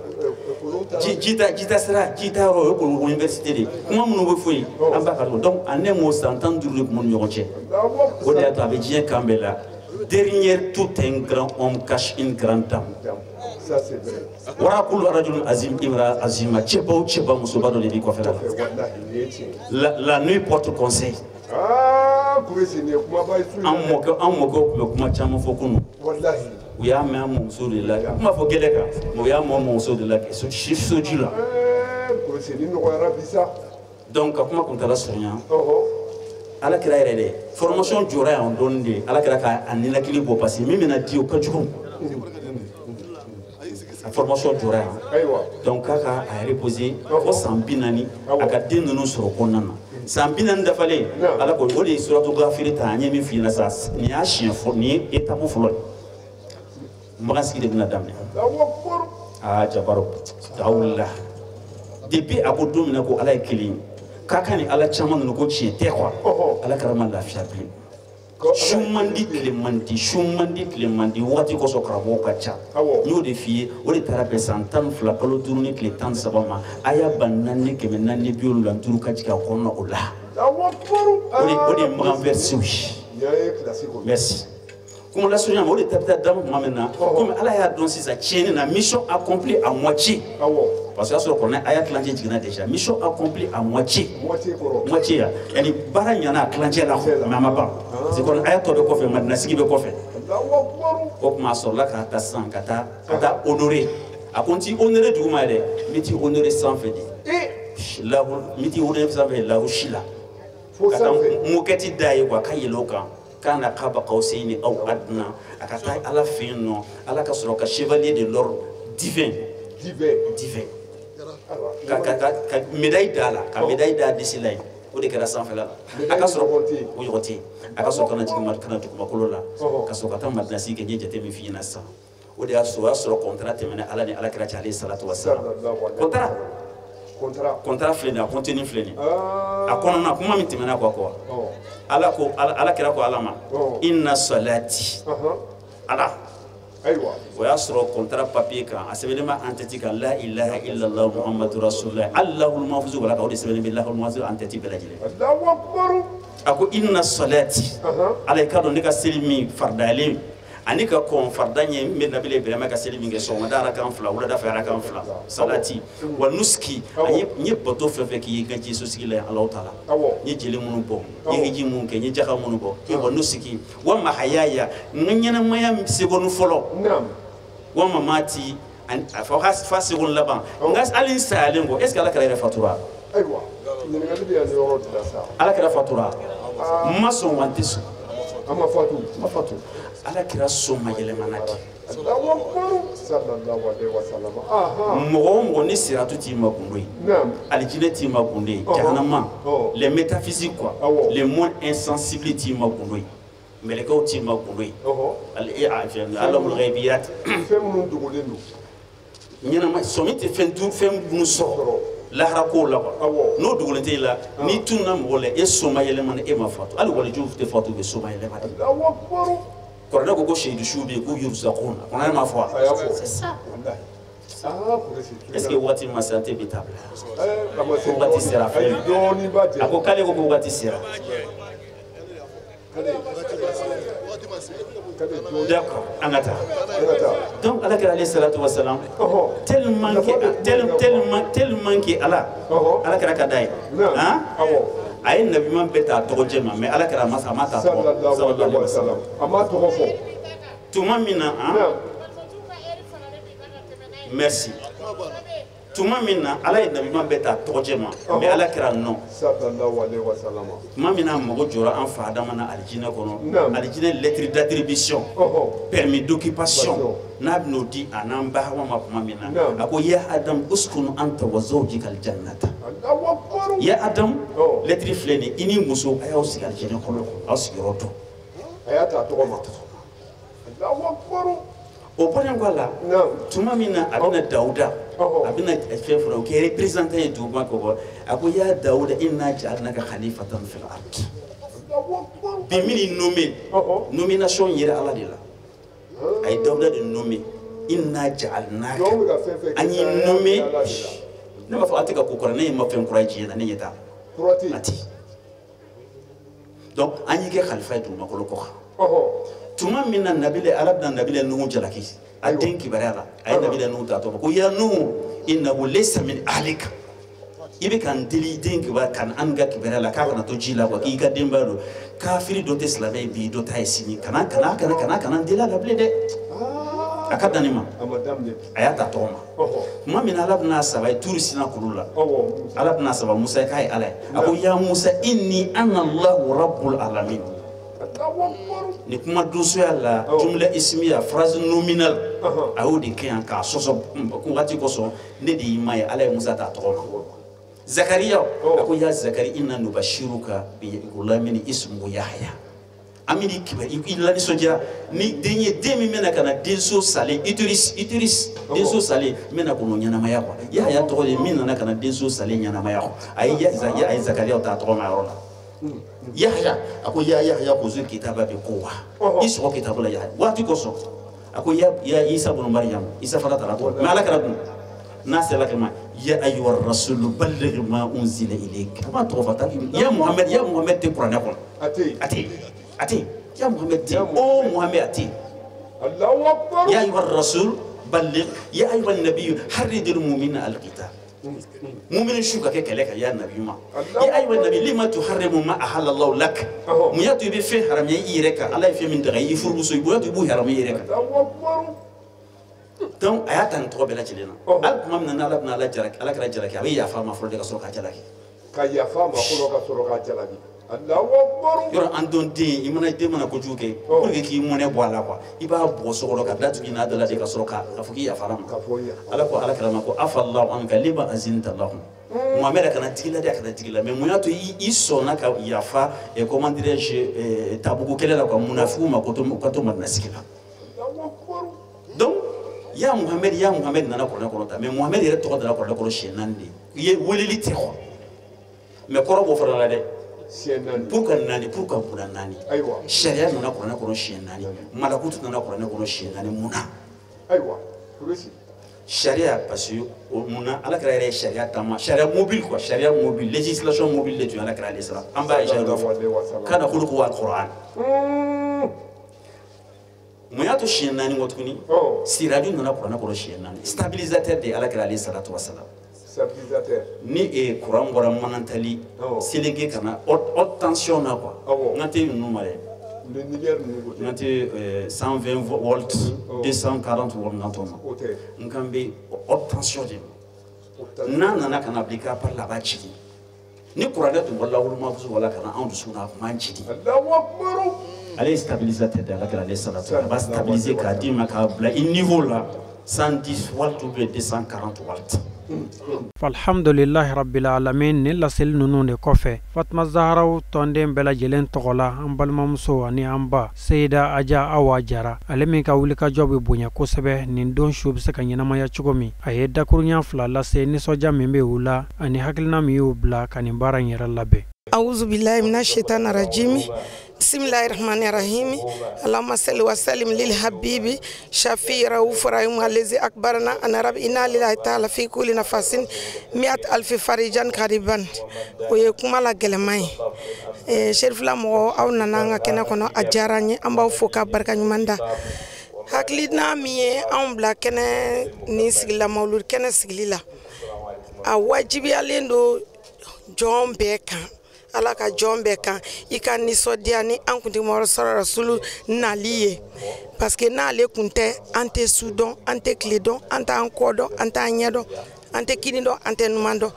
jita sira jita yɔrɔ o ye kolon université de kuma minnu bɛ fɔ yen an b'a ka donc a ne m'o san 15 de tun b'u ni ɲɔgɔn cɛ o de y'a to a bɛ diɲɛ kan bɛɛ la derrière tout un grand homme cache une grande dame. Ça c'est vrai. Warakulu rajulun azim imra azima cɛba o cɛba musoba dɔ de b'i kɔfɛ la. La nuit porte conseil. An mɔkɛw tun bɛ kuma caman fɔ kunun. U y'a mɛn an mɔmuso de la. N b'a fɔ gɛlɛ kan, mais u y'a mɛn an mɔmuso de la soju la. Donc ka kuma kuntala surunya. Ala kira yɛrɛ dɛ formation jɔra yan dɔɔni de ala kira ka a ninakili bɔ parce que min bɛna di o ka jugu. A formation jɔra yan. Donc k'a ka a reposer fo san 40 a ka den ninnu sɔrɔ kɔnɔna na. San 40 dafalen ala ko o de ye suratu gafiri ta an ye min f'i ɲɛna sa nin y'a siɲɛ fɔlɔ nin ye étape fɔlɔ ye. Makan sigi de bɛna daminɛ. Aa Jabaro dawula depuis a ko don min na ko ala ye kelen ye k'a ka ni ala caman ninnu ko tiɲɛ tɛ quoi ala kɛra ma lafiya bilen. Su man di tile man di su man di tile man di waati kosɔn karamɔgɔw ka ca. N y'o de f'i ye o de taara bɛn san 12 kalo 5 ni tile 13 ma a y'a ba 4 475 ka jigin a kɔnɔna o la. O de ye Makan verset ye. Merci. Kuma lasurunya ma o de ta bɛ taa d'a ma tuma min na komi ala y'a dɔn sisan tiɲɛni na mission accomplie à moitié. Parce que y'a sɔrɔ kɔnɔ a y'a tilancɛ jiginna déjà mission accomplie à moitié. Moitié ya yanni baara ɲɛna a tilancɛ la mais a ma ban parce que kɔnɔ a y'a tɔ bɛ kɔfɛ madinasigi bɛ kɔfɛ. O tuma a sɔrɔla k'a ta sisan ka taa honorer a ko n t'i honorer duguma yɛrɛ n bɛ t'i honorer sanfɛ de. Lahu n bɛ t'i honorer sanfɛ lahu si la. Ka taa moquette da ye quoi ka yɛlɛ o kan. Kana kaba qawsayni aw adna a ka taa ala fɛ yen nɔ ala ka sɔrɔ ka chevalier de l'ordre divin divin ka médaille d'a la ka médaille d'a disi la yen o de kɛra sanfɛla la a ka sɔrɔ o ɲɔgɔn tɛ yen a ka sɔrɔ ka na jigin ka na dugumakolo la ka sɔrɔ ka taa madinasi kɛ n ye jate min f'i ɲɛna sisan o de y'a sɔrɔ o y'a sɔrɔ contrat tɛmɛna ala ni ala kira cɛ alayhi salatu wa salam contrat filɛ nin ye a contenu filɛ nin ye a kɔnɔna kuma min tɛmɛna quoi ala ko ala kira ko ala ma inna salati ala ayiwa o y'a sɔrɔ contrat papier kan a sɛbɛnnen bɛ en tête kan la ilaha illallah muhammadu rasulullah allahul mahfuz wala ka o de sɛbɛnnen bɛ lahul mahfuz en tête bɛɛ lajɛlen. Allahu akbar. A ko inna salati ala i ka dɔn ne ka seli min faridayalen ani ka kɔn farida ɲɛ n bɛ nabila Ibrahima ka seli min kɛ sɔgɔmada arakan 2 wulada fɛ arakan 2 salati wa nuski ani n ye bato fɛn fɛn k'i ye n ka Jesu sigi la Alahu taala n ye jeli minnu bɔ n ye hiji minnu kɛ n ye jaka minnu bɔ wa nuski wa mahayaya n ka ɲɛnamaya seconde fɔlɔ wa mamati ani a fɔ fa seconde laban n ka hali n sayalen kɔ est ce que Ala kɛra yɛrɛ fatura? Ayiwa ɲininkali bɛ yan yɔrɔ de la sa. Ala kɛra fatura n ma sɔn wa n tɛ sɔn. An ma fatu. N ma fatu. Ala kira so ma yɛlɛmana de. Mɔgɔ o mɔgɔ ni siratu t'i ma gundo ye, alijinɛ t'i ma gundo ye, jahanama, les métaphysiques quoi, les mondes insensibles t'i ma gundo ye, mɛlɛkɛw t'i ma gundo ye, alamul ghaibiyat. Fɛn minnu dogolen don. Ɲɛnama sɔmi tɛ fɛn dun fɛn minnu sɔrɔ lahara kow la quoi. N'o dogolen tɛ e la, n'i tununa mɔgɔ la, e so ma yɛlɛmana e ma fatu. Hali walijuw tɛ fatu u bɛ so ma yɛlɛma de. Kɔrɔdɛ ko ko seyidu suw bɛ yen k'u yuruzakun na kɔnɔ ma fɔ wa? C'est ça. Est-ce que waati ma se an tɛ bi ta bila? Ko waati sera fɛn a ko k'ale ko waati sera. D'accord, an ka taa. Donc Ala kɛra alayhi salatu wa salam tellement que Ala Ala kɛra ka d'a ye. A ye nabiman bɛɛ ta tɔgɔ jɛ ma mais Ala kɛra a ma ta tɔgɔ sallallahu alaihi wasallam a ma tɔgɔ fɔ tuma min na merci tuma min na Ala ye nabiman bɛɛ ta tɔgɔ jɛ ma mais Ala kɛra non sallallahu alaihi wasallam tuma min na a mago jɔra an fa Adama na alijinɛ kɔnɔ alijinɛ lettre d'attribution permis d'occupation n'a bɛn'o di a n'an ba Hawa ma tuma min na a ko ya Adam uskun anta wa zawjika aljannata. Ya Adam lettre filɛ nin i ni muso a y'aw sigi alijinɛ kɔnɔ aw sigiyɔrɔ dɔn. A y'a ta tɔgɔ ma. O bɔlen kɔ a la tuma min na a bɛna Dawuda a bɛna fɛn fɔlɔ o kɛ représentant ye duguba kɔkɔ a ko ya Dawuda inna ja'alnaka khalifatan fil ard. Bi min nommé nomination yera Ala de la a ye Dawuda de nommé inna ja'alnaka an y'i nommé. Ne b'a fɔ a tɛ ka ko kura ne ye ma fɛn kura ye diɲɛ na ne ɲɛ t'a la a tɛ. Donc an y'i kɛ khalifa ye dugumakolo kɔ kan. Tuma min na nabila Ala bɛna nabila Nuhu jalaki a den kibaruya la a ye nabila Nuhu ta tɔgɔ ko ya Nuhu innahu laysa min ahlika i bɛ ka n deli den kibaruya ka an ka kibaruya la k'a kana to ji la quoi k'i ka denbaya don kafiri dɔ tɛ silamɛ ye bi dɔ ta ye sini kana n deli a la bilen dɛ. A ka dan nin ma a y'a ta tɔgɔ ma tuma min na Ala bɛna saba ye Turu Sina kulu la Ala bɛna saba Musa ye k'a ye Ala ye a ko ya Musa inni ana Allahu rabbul alamin ni kuma donsoya la jumla ismiya phrase nominale a y'o de kɛ yan k'a sɔsɔ wagati kosɔn ne de y'i ma ye Ala ye Musa ta tɔgɔ ma Zakariya a ko ya Zakari inna nubashiruka bi gulamin ismuhu Yahya an bɛ kiba i la nisɔndiya ni den ye den min bɛna ka na denso salen utérus denso salen n bɛna k'o ɲɛnamaya quoi Yahya tɔgɔ de min nana ka na denso salen ɲɛnamaya quoi a ye Zakariya ta tɔgɔ ma yɔrɔ la Yahya a ko ya Yahya khuzu kitaba bi quwwa i sɔgɔ kitabu la Yahya waati kosɔn a ko ya Isa bunu Maryam Isa fana taara tɔgɔ mais Ala kɛra dun n'a sera kama ya ayyuha rasulu balligh ma unzila ilayk a b'a tɔgɔ fɔ ta ya Muhammad tɛ kuranɛ kɔnɔ a tɛ Ati, ya Muhammad ti, oh Muhammad ati. Allahu Akbar. Ya ayyuha rasul balligh ya ayyuha nabiyyu harridil mu'minina al-qital. Mu'minin shu ka kɛ kɛlɛ kan ya nabi ma. Ya ayyuha nabi lima tuharrimu ma ahalla Allahu lak. Mun y'a to i bɛ fɛn haramuya i yɛrɛ kan Ala ye fɛn min daga i furumuso i b'o y'a to i b'o haramuya i yɛrɛ kan. Allahu Akbar. Donc a y'a ta nin tɔgɔ bɛɛ lajɛlen na. Hali tuma min na Ala bɛna Ala jalaki Ala kɛra jalaki a bɛ yafa a ma fɔlɔ de ka sɔrɔ k'a jalaki. Ka yafa a ma fɔlɔ ka sɔrɔ k'a jalaki. Yɔrɔ an dɔn den i mana den mana kojugu kɛ pour que k'i mɔnɛ bɔ a la quoi i b'a bugɔ so kɔnɔ ka datugu n'a da la de ka sɔrɔ k'a fɔ k'i yafara ma Ala ko Ala kɛra ma ko afallahu anka lima azinta lahum Muhamɛd kana digi la dɛ a kana digi la mais mun y'a to i sɔnna ka yafa comment dirais-je tabugu kɛlɛ la quoi munafigiw ma ko to ka to Madina sigi la donc ya Muhamɛd nana kuranɛ kɔnɔ tan mais Muhamɛd yɛrɛ tɔgɔ dara kuranɛ kɔnɔ siɲɛ 4 de i ye weleli tɛ quoi mais kɔrɔ b'o fana la dɛ. Pour ka naani pour ka bonya naani sariya nana kuranɛ kɔnɔ siɲɛ 4 malakutu nana kuranɛ kɔnɔ siɲɛ 4 mun na sariya parce que mun na Ala kɛra yɛrɛ ye sariya taama sariya mobile quoi sariya mobile législation mobile de tun ye Ala kɛra ale sara an b'a ye sariya fɔ kana khuluqu wal Qur'an mun y'a to siɲɛ 4 kɔ tuguni siraju nana kuranɛ kɔnɔ siɲɛ 4 stabilisateur de ye Ala kɛra ale salatu wa salam. Ni courant bɔra Manantali seleke ka na haute tension na quoi n ka tɛ ninnu ma dɛ n ka tɛ 120 volts 240 volts n ka t'o ma n kan bɛ haute tension de ma n'a nana ka na bila i ka appareil la a b'a jigin ni kuranɛ tun bɔra wolomafuso wala ka na anw dusukun na a tun b'an jigin ale ye stabilisateur de Ala kɛra ale salatu a b'a stabiliser k'a d'i ma k'a bila i niveau la 110 volts ou bien 240 volts. Alhamdulillahi rabbil alamin ni laseli ninnu de kɔfɛ Fatuma Zaharaw tɔnden bɛɛ lajɛlen tɔgɔ la an balimamuso ani an ba Seyida Aja Awa Jara ale min ka wulikajɔ bɛ bonya kosɛbɛ nin don su bɛ se ka ɲɛnamaya cogo min a ye dakurunya 2 lase nisɔndiya min bɛ u la ani hakilina min y'u bila ka nin baara in yɛrɛ labɛn. Auzu billahi minash shaitani rajim. Bismillahirrahmanirrahim. Allahumma salli wa sallim lil habibi shafi rauf rahim allazi akbarana ana rabbi inna lillahi ta'ala fi kulli nafasin mi'at alfi farijan qariban. O ye kuma la gɛlɛman ye. Serifila mɔgɔ aw nana an ka kɛnɛ kɔnɔ a diyara n ye an b'aw fo ka barika ɲuman da. Hakilina min ye anw bila kɛnɛ nin sigili la mawuludi kɛnɛ sigili la a wajibiyalen don jɔn bɛɛ kan. Ala ka jɔn bɛɛ kan i ka nisɔndiya ni an kuntigi Muhamadu rasulu nali ye parce que n'ale kun tɛ an tɛ su dɔn an tɛ tile dɔn an t'an kɔ dɔn an t'an ɲɛ dɔn an tɛ kini dɔn an tɛ numan dɔn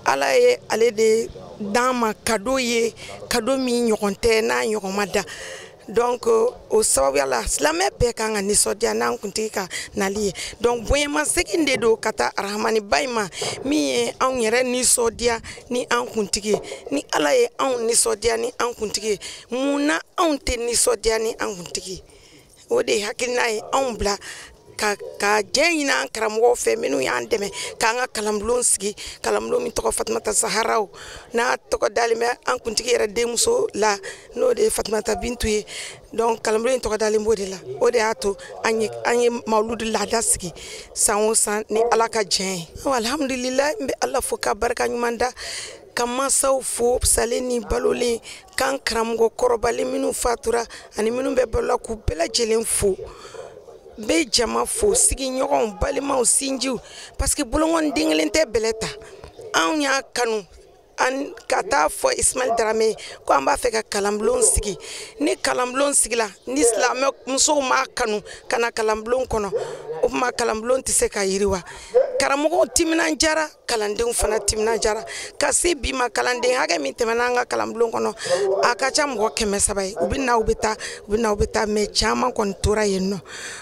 Ala ye ale de d'an ma cadeau ye cadeau min ɲɔgɔn tɛ n'a ɲɔgɔn ma da donc o sababuya la silamɛ bɛɛ kan ka nisɔndiya n'an kuntigi ka nali ye donc bonyamasegin de don ka taa arahamani ba in ma min ye anw yɛrɛ nisɔndiya ni an kuntigi ye ni Ala ye anw nisɔndiya ni an kuntigi ye mun na anw tɛ nisɔndiya ni an kuntigi ye o de ye hakilina ye anw bila ka jɛ ɲini an karamɔgɔw fɛ minnu y'an dɛmɛ k'an ka kalanbulon sigi kalanbulon min tɔgɔ Fatumata Zaharaw n'a tɔgɔ dalen bɛ an kuntigi yɛrɛ denmuso la n'o de ye Fatumata Bintu ye donc kalanbulon in tɔgɔ dalen b'o de la o de y'a to an ye mawuludu laada sigi san o san ni Ala ka jɛn ye. Alhamdulilayi n bɛ Ala fo ka barika ɲuman da ka mansaw fo salen ni balolen k'an karamɔgɔ kɔrɔbalen minnu fatura ani minnu bɛ balo la k'u bɛɛ lajɛlen fo. N bɛ jama fo sigiɲɔgɔnw balimaw sinjiw parce que bolonkɔni den kelen tɛ bɛlɛ ta anw y'a kanu An ka taa fɔ Ismaël Dramé ko an b'a fɛ ka kalanbulon sigi. Ni kalanbulon sigila, ni silamɛ musow m'a kanu ka na kalanbulon kɔnɔ, o tuma kalanbulon tɛ se ka yiriwa. Karamɔgɔw timinan jara, kalandenw fana timinan jara. Ka se bi ma, kalanden hakɛ min tɛmɛna an ka kalanbulon kɔnɔ, a ka ca mɔgɔ 300 ye. U bɛ na, u bɛ taa, u bɛ na, u bɛ taa, mais caman kɔni tora yen nɔ.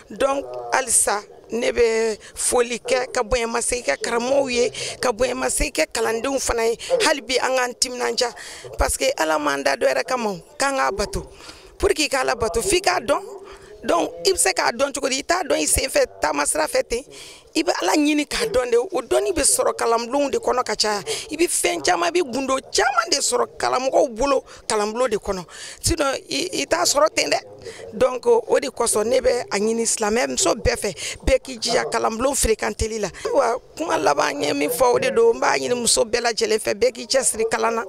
Donc halisa ne bɛ foli kɛ ka bonyamasegin kɛ karamɔgɔw ye, ka bonyamasegin kɛ kalandenw fana ye. Hali bi an k'an timinanja, parce que Ala m'an da dɔ yɛrɛ kama, k'an k'a bato. Pour que i k'a labato, f'i k'a dɔn. Donc i bɛ se k'a dɔn cogo di? I t'a dɔn i sen fɛ taamasira fɛ ten. I bɛ Ala ɲini k'a dɔn de. O dɔnni bɛ sɔrɔ kalanbulonw de kɔnɔ ka caya. I bɛ fɛn caman, i bɛ gundo caman de sɔrɔ karamɔgɔw bolo kalanbulon de kɔnɔ. Sinon i t'a sɔrɔ ten dɛ. Donc o de kosɔn ne bɛ a ɲini silamɛ muso bɛɛ fɛ, bɛɛ k'i jija kalanbulon fréquenteli la. Wa kuma laban ye min fɔ, o de don. N b'a ɲini muso bɛɛ lajɛlen fɛ, bɛɛ k'i cɛsiri kalan na.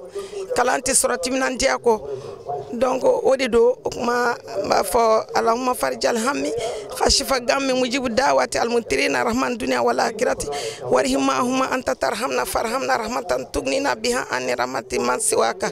Kalan tɛ sɔrɔ timinandiya kɔ. Donc o de don. O kuma n b'a fɔ Allahumma farijal hammi khashifa gammi mujibu dawati almuntirina rahman dunya wal akhirati warhimma huma anta tarhamna farhamna rahmatan tugnina biha an rahmati man siwaka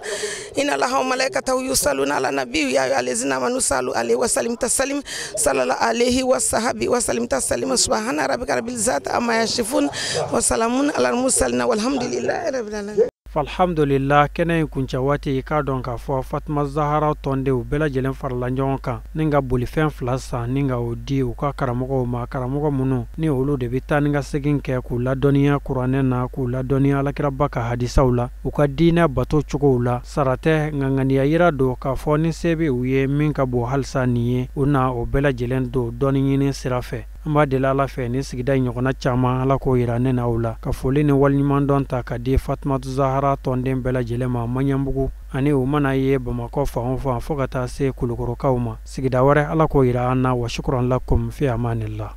inna allaha wa malaikatahu yusalluna ala nabiyyi ya ayyuhallazina amanu sallu alayhi wa sallim taslim sallallahu alayhi wa sahbi wa sallim taslim subhana rabbika rabbil izzati amma yasifun wa salamun alal mursalin walhamdulillahi rabbil alamin. Alhamdulillah, kɛnɛ in kuncɛ waati, i k'a dɔn k'a fɔ Fatima Zahara tɔndenw bɛɛ lajɛlen farala ɲɔgɔn kan ni ka bolifɛn 2 san ni ka o di u ka karamɔgɔw ma, karamɔgɔ minnu ni olu de bɛ taa ni ka segin kɛ k'u ladɔnniya kuranɛ na, k'u ladɔnniya alakiraba ka hadisaw la, u ka diinɛ bato cogow la. Sara tɛ, nka ŋaniya yira don k'a fɔ ni se bɛ u ye min ka bon halisa nin ye, u na o bɛɛ lajɛlen don dɔnni ɲini sira fɛ. An b'a deli Ala fɛ ni sigida ɲɔgɔnna caman, Ala k'o yira ne n'aw la. Ka foli ni waleɲumandɔn ta ka di Fatima Zahara tɔnden bɛɛ lajɛlen ma Maɲanbugu ani u mana ye Bamakɔ fan o fan, fo ka taa se Kulukɔrɔkaw ma. Sigida wɛrɛ, Ala k'o yira an na. Wa shukran lakum fi amanillah.